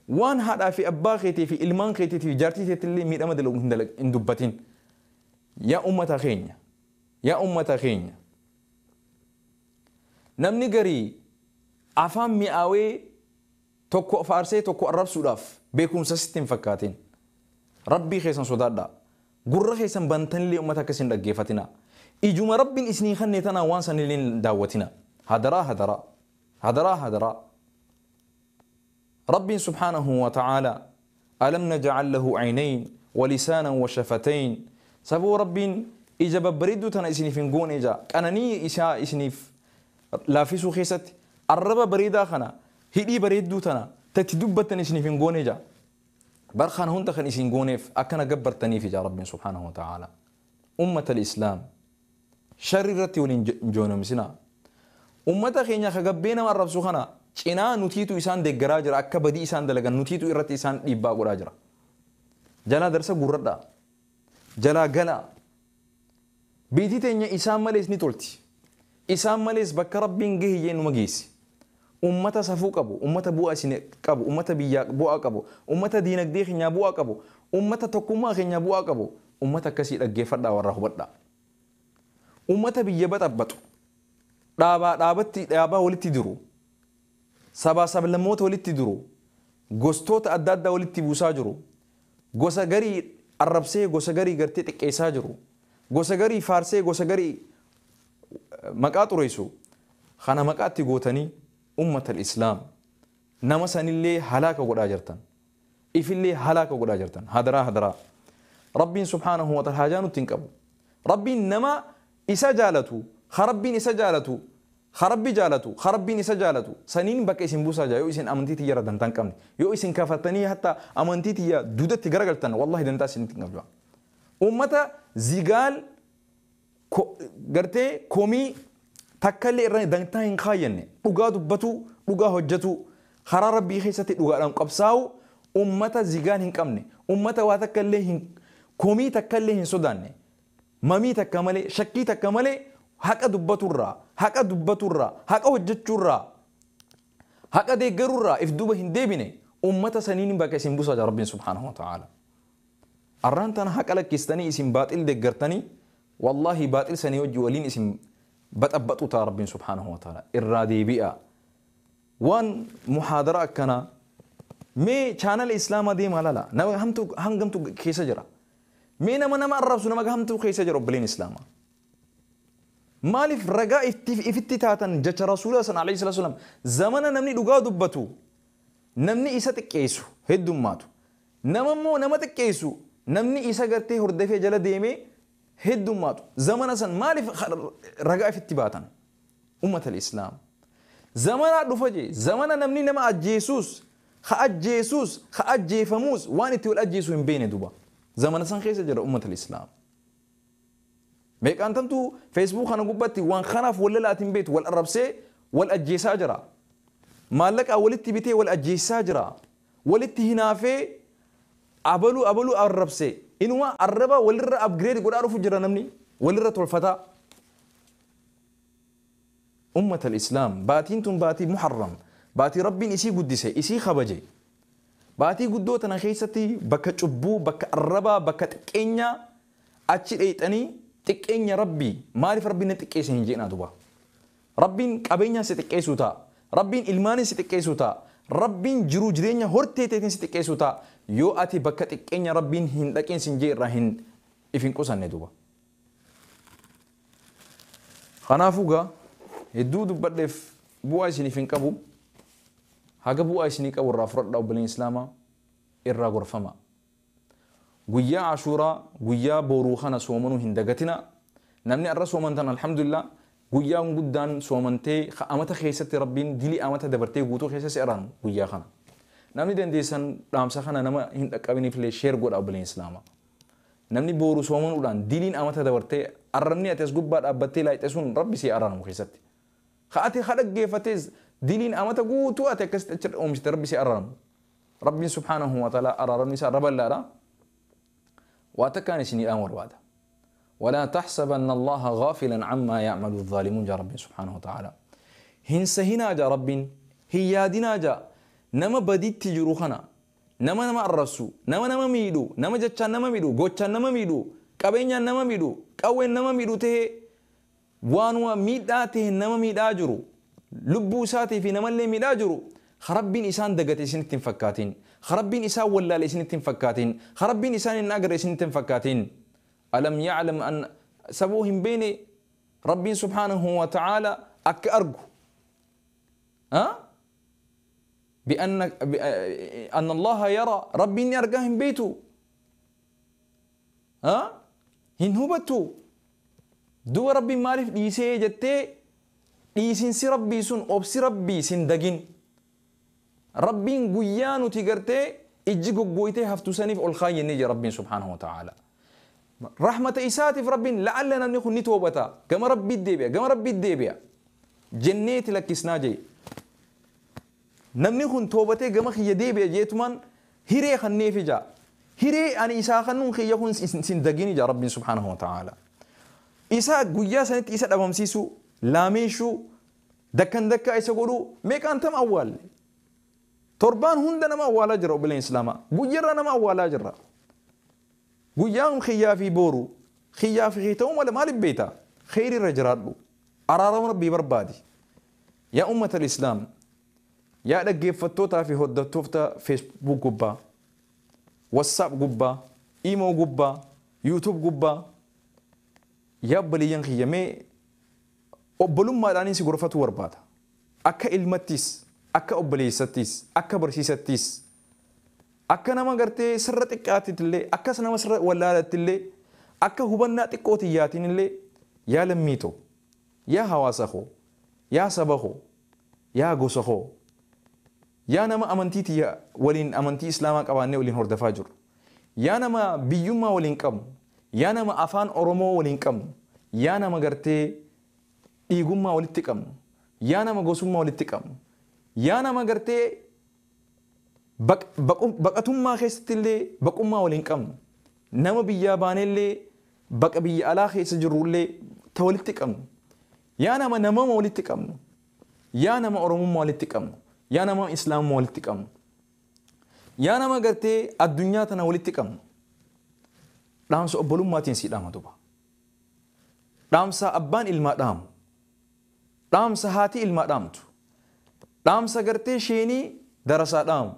Waan haadhaa fi abbaa keetii fi ilmaan keetii fi jaartii teetti illee miidhama dalagu hin dubbatin. Yaa ummata keenya yaa ummata keenya. Namni garii afaan mi'aawee tokko faarsee tokko arrabsuudhaaf beekumsa sitti hin fakkaatin. Rabbii keessan sodaadhaa. Gurra keessan bantanillee ummata akkasii hin dhaggeeffatina. Ijuma Rabbiin isinii kenne tanaan waan sanillee hin daawwatina. Hadaraa hadaraa hadaraa hadaraa. Rabbiin subhaanahu wa ta'ala alam naj'al lahu aynayn wa lisaanan wa shafatayn. Saboo Rabbiin ija babbareedduu tana isiniif hin goone ija qananii isaa isiniif laaffisuu keessatti arraba bareedaa kana hidhii bareedduu tana tatti dubbattan isiniif hin goone ija. Bar kana hunda kan isin gooneef akkana gabbartaniif ija Rabbiin subhaanahu wa ta'ala. Ummata al-Islaam sharri irratti waliin hin joonomsinaa. Ummata keenya ka gabbee nama arrabsu kana cinaa nutiitu isaan deeggaraa jira akka badii isaan dalagan nutiitu irratti isaan dhiibbaa godhaa jira. Jalaa darsa gurradhaa. Jalaa galaa. Biitii teenya isaan malees ni tolti. Isaan malees bakka Rabbiin gahiyyee numa geessi. Ummata safuu qabu, ummata bu'aa isin qabu, ummata biyyaa bu'aa qabu, ummata diinagdee keenyaa bu'aa qabu, ummata tokkummaa keenyaa bu'aa qabu, ummata akkasii dhaggeeffadhaa warra hubadhaa. Ummata biyya baxabbatu, dhaabaa dhaabatti dhaabaa walitti diru, sabaa sablammoota walitti diru, gostoota adda addaa walitti buusaa jiru, gosa garii arrabsee gosa garii gartee xiqqeessaa jiru, gosa garii faarsee gosa garii maqaa xureessu, kana maqaatti gootanii ummata al-Islaam nama sanillee halaaka godhaa jirtan. Ifillee halaaka godhaa jirtan. Hadaraa hadaraa. Rabbiin subhaanahu wa ta'ala haajaa nutti hin qabu. Rabbiin nama isa jaalatu rabbiin isa jaalatu rabbi jaalatu rabbiin isa jaalatu saniin bakka isin buusaa jaa yoo isin amantii tiyya irra dantaa hin qabne yoo isin kafatanii hatta amantii tiyya duudatti garagaltan wallahi dantaa isin hin qabdu. Ummata zigaal gartee komii takkallee irra dantaa hin kaayyanne dhugaa dubbatu dhugaa hojjetu karaa rabbii keessatti dhugaadhaan qabsaa'u ummata zigaal hin qabne ummata waa takkallee hin komii takkallee hin sodaanne mamii takka malee shakkii takka malee haqa dubbaturraa haqa dubbaturraa haqa hojjechuurraa haqa deeggarurraa if duuba hin deebine ummata saniin bakka isin buusaa jira rabbiin subhaanahu wa ta'aala. Arraan tana haqa lakkistanii isin baaxil deeggartanii wallahi baaxil sanii wajji waliin isin baxabbaxu ta'a rabbiin subhaanahu wa ta'aala irraa deebi'a. Waan muhaadara akkanaa mee chaanala islaamaa deemaa lala nama hamtu hangamtu keessa jira. Mee nama nama arrabsu nama hamtu keessa jira obboleen islaamaa. Maaliif ragaa ifitti taatan jecha rasuula sana alayhi salaatu wasalaam zamana namni dhugaa dubbatu namni isa xiqqeessu heddummaatu nama immoo nama xiqqeessu namni isa gartee hordofee jala deemee heddummaatu zamana san maaliif ragaa ifitti baatan ummata islaam zamana dhufa jee zamana namni nama ajjeesuus ha ajjeesuus ha ajjeefamuus waan itti wal ajjeesu hin beekne duba zamana san keessa jira ummata islaam. Meeqaan tamtu Facebook kana gubbatti waan kanaaf wal lalaatiin beektu wal arrabsee wal ajjeesaa jira. Maallaqa walitti bitee wal ajjeesaa jira. Walitti hinaafee abaluu abaluu arrabsee inuma arraba walirra upgrade godhaa dhufu jira namni walirra tolfataa. Ummata islaam baatiin tun baatii muharram baatii rabbiin isii guddise isii kabaje baatii guddoo tana keessatti bakka cubbuu bakka arrabaa bakka xiqqeenyaa achi dheexanii xiqqeenya rabbii maaliif rabbiin na xiqqeesse hin jeenaa duba rabbiin qabeenyaan si xiqqeessuu ta'a rabbiin ilmaanin si xiqqeessuu ta'a rabbiin jiruu jireenya hortee teetiin si xiqqeessuu ta'a yoo ati bakka xiqqeenya rabbiin hin dhaqeen sin jee irraa hin if hin qusanne duba. Kanaafuu gaa hedduu dubbadheef bu'aa isiniif hin qabu haga bu'aa isinii qabu irraa fudhadhaa obboleen islaamaa irraa gorfama. Guyyaa ashuuraa guyyaa boruu kana soomanuu hin dagatina namni arra soomantan alhamdulillah guyyaan guddaan soomantee amata keessatti rabbiin dilii amata dabartee guutuu keessa si araanu guyyaa kana namni dandeessan dhaamsa kana nama hin dhaqqabiniif illee sheer godha obboleen islaamaa namni boruu soomanuudhaan diliin amata dabartee arrabni ati as gubbaa dhaabbattee laayixee sun rabbi si araanamu keessatti ati dhaggeeffatees diliin amata guutuu ati akkasitti achi oomishte rabbi si araanamu rabbiin subhaanahu wa ta'ala araaramni isaa raballaadha. واتكان سني الأمر بعد ولا تحسبن الله غافلا عما يعمل الظالمون جا رب سبحانه وتعالى هنسهنا جا رب هيادنا جا نما بديت تجروخنا نما نما الرسو نما نما ميدو نما جتشا نما ميدو غوتشا نما ميدو قبينيا نما ميدو قوين نما ميدو ته وانوا ميدا ته نما ميدا جرو لبو ساتي في نما اللي ميدا جرو خربين إسان دقت إسنتين فكاتين خربين إسان ولا لإسنتين فكاتين خربين إسان الناقر إسنتين فكاتين ألم يعلم أن سبوهم بيني ربي سبحانه وتعالى أك أرجو ها بأن أن الله يرى ربي أرجاهم بيته ها هنهبتو دو ربي مالف ديسي جتة ديسين سي ربي سن أبسي ربي سن دجين ربين قيانو تيجرتي إجيكو قويتي هفتو سنيف الخاين نيجي ربين سبحانه وتعالى رحمة إساتي في ربين لعلنا نكون نتوبتا كما ربي الديبيا كما ربي الديبيا جنيت لك إسناجي نمني توبتي كما خي ديبيا جيتمان هيري خني في جا هيري أنا إسا خنون خي يكون سندقيني جا ربين سبحانه وتعالى إسا قويا سنت إسا دبمسيسو لاميشو دكان دكا إسا قولو ميك أنتم أول torbaan hunda nama awwaalaa jira obboleen islaamaa guyyarra nama awwaalaa jirra guyyaan xiyyaa fi booru xiyyaa fi ta'uu mala maaliif beekta kheyri irra jiraadhu araarama rabbii barbaadi yaa ummata islaam yaa dhaggeeffattootaa fi hordoftoota feesbuuk gubbaa wassaap gubbaa iimoo gubbaa yuutuub gubbaa yaa obboleeyyan kiyya mee obbolummaadhaanis gorfatu barbaada akka ilmattis akka obboleessattis akka barsiisattis akka nama gartee sirra xiqqaattillee akka nama sirra wallaalattillee akka hubannaa xiqqoo tiyyaatiin illee Yaa lammiitoo, yaa hawaasa koo, yaa saba koo, yaa gosa koo, yaa nama amantii tiyya waliin amantii islaamaa qabaannee waliin hordofaa jiru, yaa nama biyyummaa waliin qabnu, yaa nama afaan Oromoo waliin qabnu, yaa nama gartee dhiigummaa walitti qabnu, yaa nama gosummaa walitti qabnu, yaa nama gartee baqatummaa keessatti illee baqummaa waliin qabnu, nama biyyaa baanellee baqa biyya alaa keessa jirrullee ta walitti qabnu, yaa nama namama walitti qabnu, yaa nama Oromummaa walitti qabnu, yaa nama Islaamummaa walitti qabnu, yaa nama gartee addunyaa tana walitti qabnu, dhaamsa obbolummaatiin sii dhaama duba. Dhaamsa abbaan ilmaa dhaamu, dhaamsa haati ilmaa dhaamtu, dhaamsa gartee sheenii darasaa dhaamu,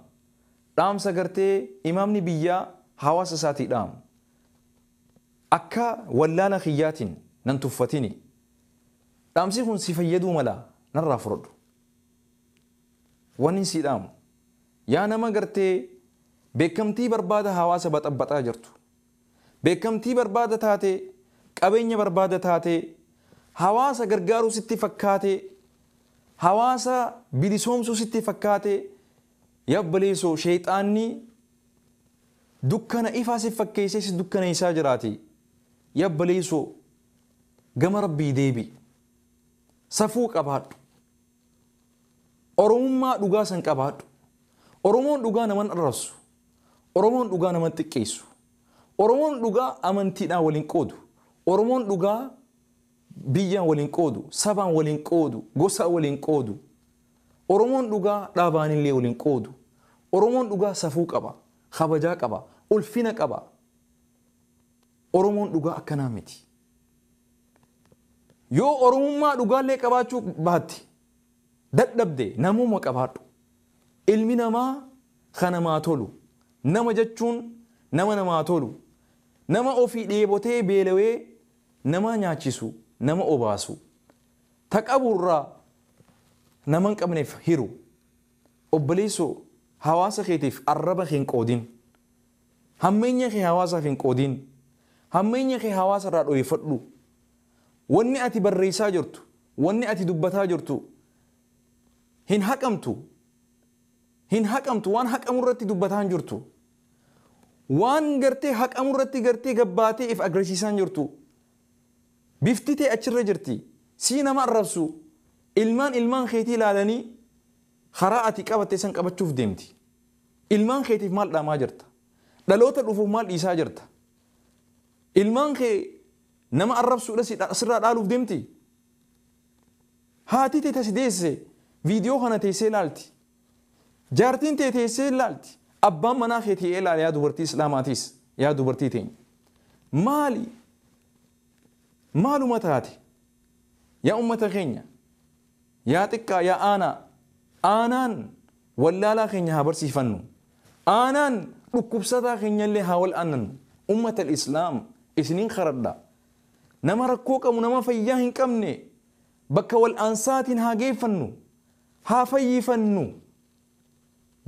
dhaamsa gartee imaamni biyyaa hawaasa isaatii dhaamu. Akka wallaala kiyyaatiin nan tuffatini. Dhaamsi kun si fayyaduu mala narraa fudhadhu. Wanni si dhaamu, yaa nama gartee beekamtii barbaada hawaasa baxabbaxaa jirtu, beekamtii barbaada taate, qabeenya barbaada taate, hawaasa gargaaruu sitti fakkaate, hawaasa bilisoomsuu sitti fakkaate, yaa obboleessoo sheexaanni dukkana ifaa si fakkeessee si dukkaneessaa jiraati. Yaa obboleessoo gama Rabbii deebi, safuu qabaadhu, Oromummaa dhugaa san qabaadhu. Oromoon dhugaa naman arrabsu, Oromoon dhugaa naman xiqqeessu, Oromoon dhugaa amantiidhaan waliin qoodu, Oromoon dhugaa biyyaan waliin qoodu, sabaan waliin qoodu, gosaan waliin qoodu, Oromoon dhugaa dhaabaanillee waliin qoodu. Oromoon dhugaa safuu qaba, kabajaa qaba, ulfina qaba. Oromoon dhugaa akkanaa miti. Yoo Oromummaa dhugaallee qabaachuu baatte dadhabde namuma qabaadhu. Ilmi namaa kan namaa tolu, nama jechuun nama namaa tolu, nama ofii dheebotee beelawee nama nyaachisu, nama obaasu, ta qaburraa nama hin qabneef hiru. Obboleessoo hawaasa keetiif arraba kee hin qoodin, hammeenya kee hawaasaaf hin qoodin, hammeenya kee hawaasa irraa dhoofadhu. Wanni ati barreessaa jirtu, wanni ati dubbataa jirtu hin haqamtu, hin haqamtu. Waan haqamu irratti dubbataa hin jirtu, waan gartee haqamu irratti gartee gabbaatee if agarsiisaa hin jirtu. Bifti tee achirra jirti, sii nama arrabsu ilmaan ilmaan keetii ilaalanii karaa ati qabatte san qabachuuf deemti. Ilmaan keetiif maal dhaamaa jirta? Dhaloota dhufuuf maal dhiisaa jirta? Ilmaan kee nama arrabsuudha sirraa dhaaluuf deemti. Haati tee tasi deesse viidiyoo kana teessee ilaalti. Jaartiin tee teessee ilaalti. Abbaan manaa keetii ilaala yaa dubartii Islaamaatiis, yaa dubartii teenya. Maali? Maaluma taate? Yaa ummata keenya, yaa xiqqaa, yaa aanaa, aanaan wallaalaa keenya haa barsiifannu. Aanaan dhukkubsataa keenya illee haa wal aanannu. Ummata Islaam isiniin karadha. Nama rakkoo qabu, nama fayyaa hin qabne bakka wal aansaatiin haa geeffannu, haa fayyifannu.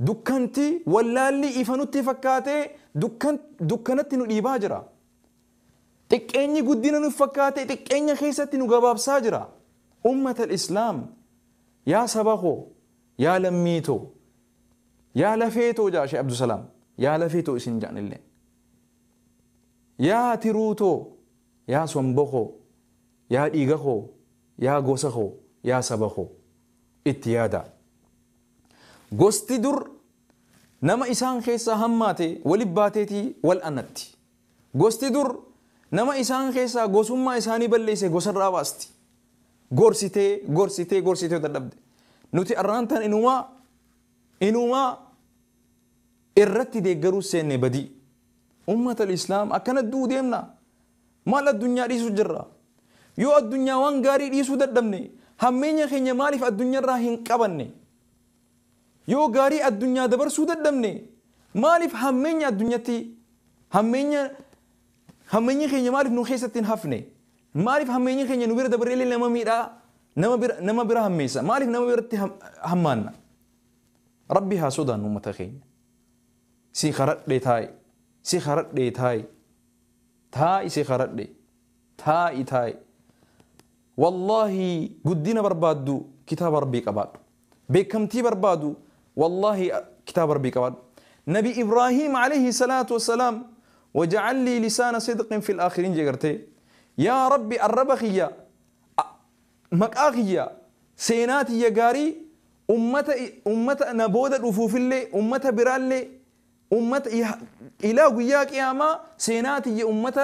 Dukkanti wallaalli ifa nutti fakkaatee dukkanatti nu dhiibaa jira. Xiqqeenyi guddina nu fakkaatee xiqqeenya keessatti nu gabaabsaa jira. Ummata Islaam, yaa saba koo, yaa lammiitoo, yaa lafeetoo jaa Sheekh Abdusalaam, yaa lafeetoo isin jaanillee, yaa tiruutoo, yaa somba koo, yaa dhiiga koo, yaa gosa koo, yaa saba koo, itti yaada. Gosti dur nama isaan keessaa hammaate walitti baateetii wal anatti. Gosti dur nama isaan keessaa gosummaa isaanii balleesse gosarraa baasti. Gorsitee gorsitee gorsitee dadhabde. Nuti arraan tan inumaa irratti deeggaruu seenne badii. Ummata Islaam akkana du'uu deemna. Maal addunyaa dhiisuu jirra? Yoo addunyaa waan gaarii dhiisuu dadhabne hammeenya keenya maaliif addunyaarraa hin qabanne? Yoo gaarii addunyaa dabarsuu dadhabne maaliif hammeenya addunyatti hammeenya keenya maaliif nu keessatti hin hafne? Maaliif hammeenya keenya nu bira dabaree illee nama miidhaa, nama bira hammeessa? Maaliif nama biratti hammaanna? Rabbi haa sodaannu uummata keenya. Si karadhe taa'i, si karadhe taa'i, taa'i si karadhe, taa'i taa'i. والله قدنا بربادو كتاب ربي قباد بكمتي بربادو والله كتاب ربي قباد. نبي إبراهيم عليه الصلاة والسلام وجعل لي لسان صدق في الآخرين جرتي يا ربي الربخية مكاخية سيناتي يا جاري أمة نبودة رفوف اللي أمة برالي أمة إلى وياك يا ما سيناتي أمة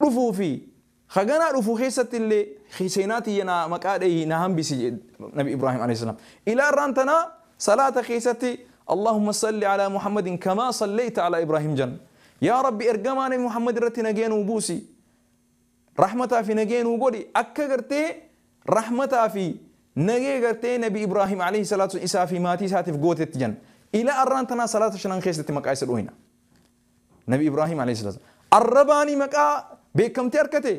رفوفي خجنا رفوخيسة اللي خيسيناتي ينا مكادي نهم بسي نبي إبراهيم عليه السلام إلى رانتنا صلاة خيستي اللهم صل على محمد كما صليت على إبراهيم جن يا ربي إرجماني محمد رتي نجين وبوسي رحمة في نجين وقولي أكجرتي رحمة في نجي نبي إبراهيم عليه الصلاة والسلام إسا في ماتي ساتف قوتت جن إلى أرانتنا صلاة شنان خيستي مكايس الوهنا نبي إبراهيم عليه الصلاة والسلام الرباني مكا بكم تركتي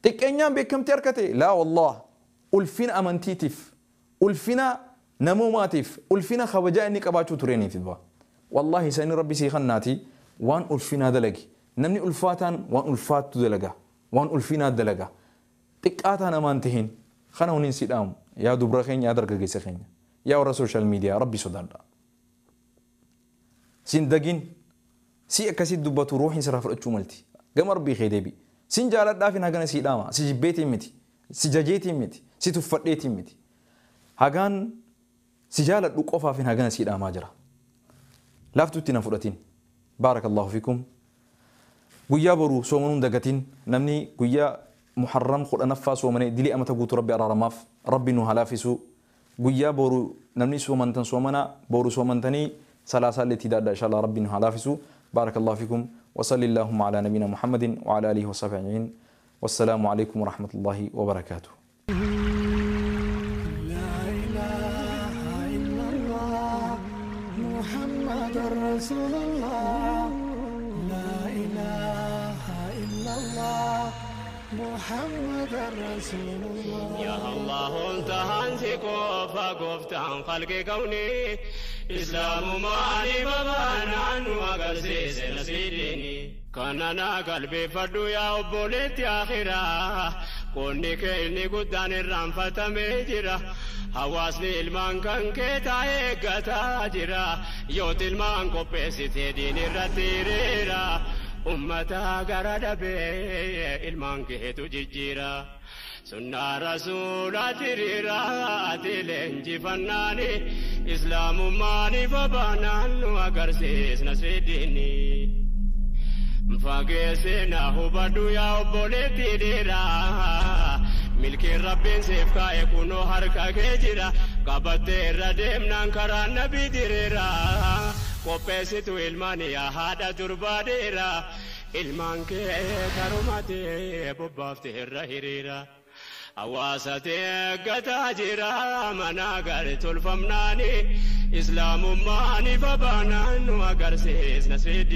تكنيان بكم تركتي لا والله ألفين أمنتيتف ألفين نموماتف ألفين خبجاء إنك أباتشو تريني في البا والله سين ربي سيخناتي وان ألفين هذا لقي نمني ألفاتان وان ألفات دلقة وان ألفين هذا لقى تكاتان أمانتهن خنا وننسي دام يا دبرخين يا درجة يا ورا سوشيال ميديا ربي سودان سين دقين سي أكسيد دبتو روحي سرف رأتشو ملتي قمر ربي خيدبي سين جالت دافن هجنا سي داما سي جبيتي متي سي جاجيتي متي سي تفريتي متي هجان سي جالت لقفا فين هجنا سي داما جرا لافتو تنا فرتين بارك الله فيكم ويا برو سومنون دقتين نمني ويا محرم خل أنفاس ومن دلي أمتى قوت ربي أرى رماف ربي نهلافسو ويا برو نمني سومنتن سومنا برو سومنتني سلاسل التي دار إن شاء الله ربي نهلافسو بارك الله فيكم وصلى اللهم على نبينا محمد وعلى آله وصحبه أجمعين والسلام عليكم ورحمة الله وبركاته. لا إله إلا الله محمد رسول الله لا إله إلا الله محمد رسول الله. يا الله انتهى قوفا قفتان خلق كوني إسلام مالي بابانا وقرسيس نسيديني كاننا قلبي فردو يا أبوليت يا خيرا كوني كيني قدان الرنفة ميجرا حواسني المان كان كيتا إيقاتا جرا يوت المان كوبيسي تديني الرتيريرا أمتا غرد بي المان كيتو ججيرا سنة رسولات ريرات لنجي فناني إسلام ماني فبانان وقرسيس نسيديني فاقسنا هو بدو يا أبوليتي ديرا ملك ربين سيفكا يكونو حركة كجرا قبطي الردم ننكرا نبي ديرا قبسيتو الماني يا هذا دربا ديرا ilmaan kee karumatee bobbaaftee irra hiriira hawaasatee gataa jira mana gaarii tolfamnaani islaamummaan ifa baanaan nu agarsiisna sidii.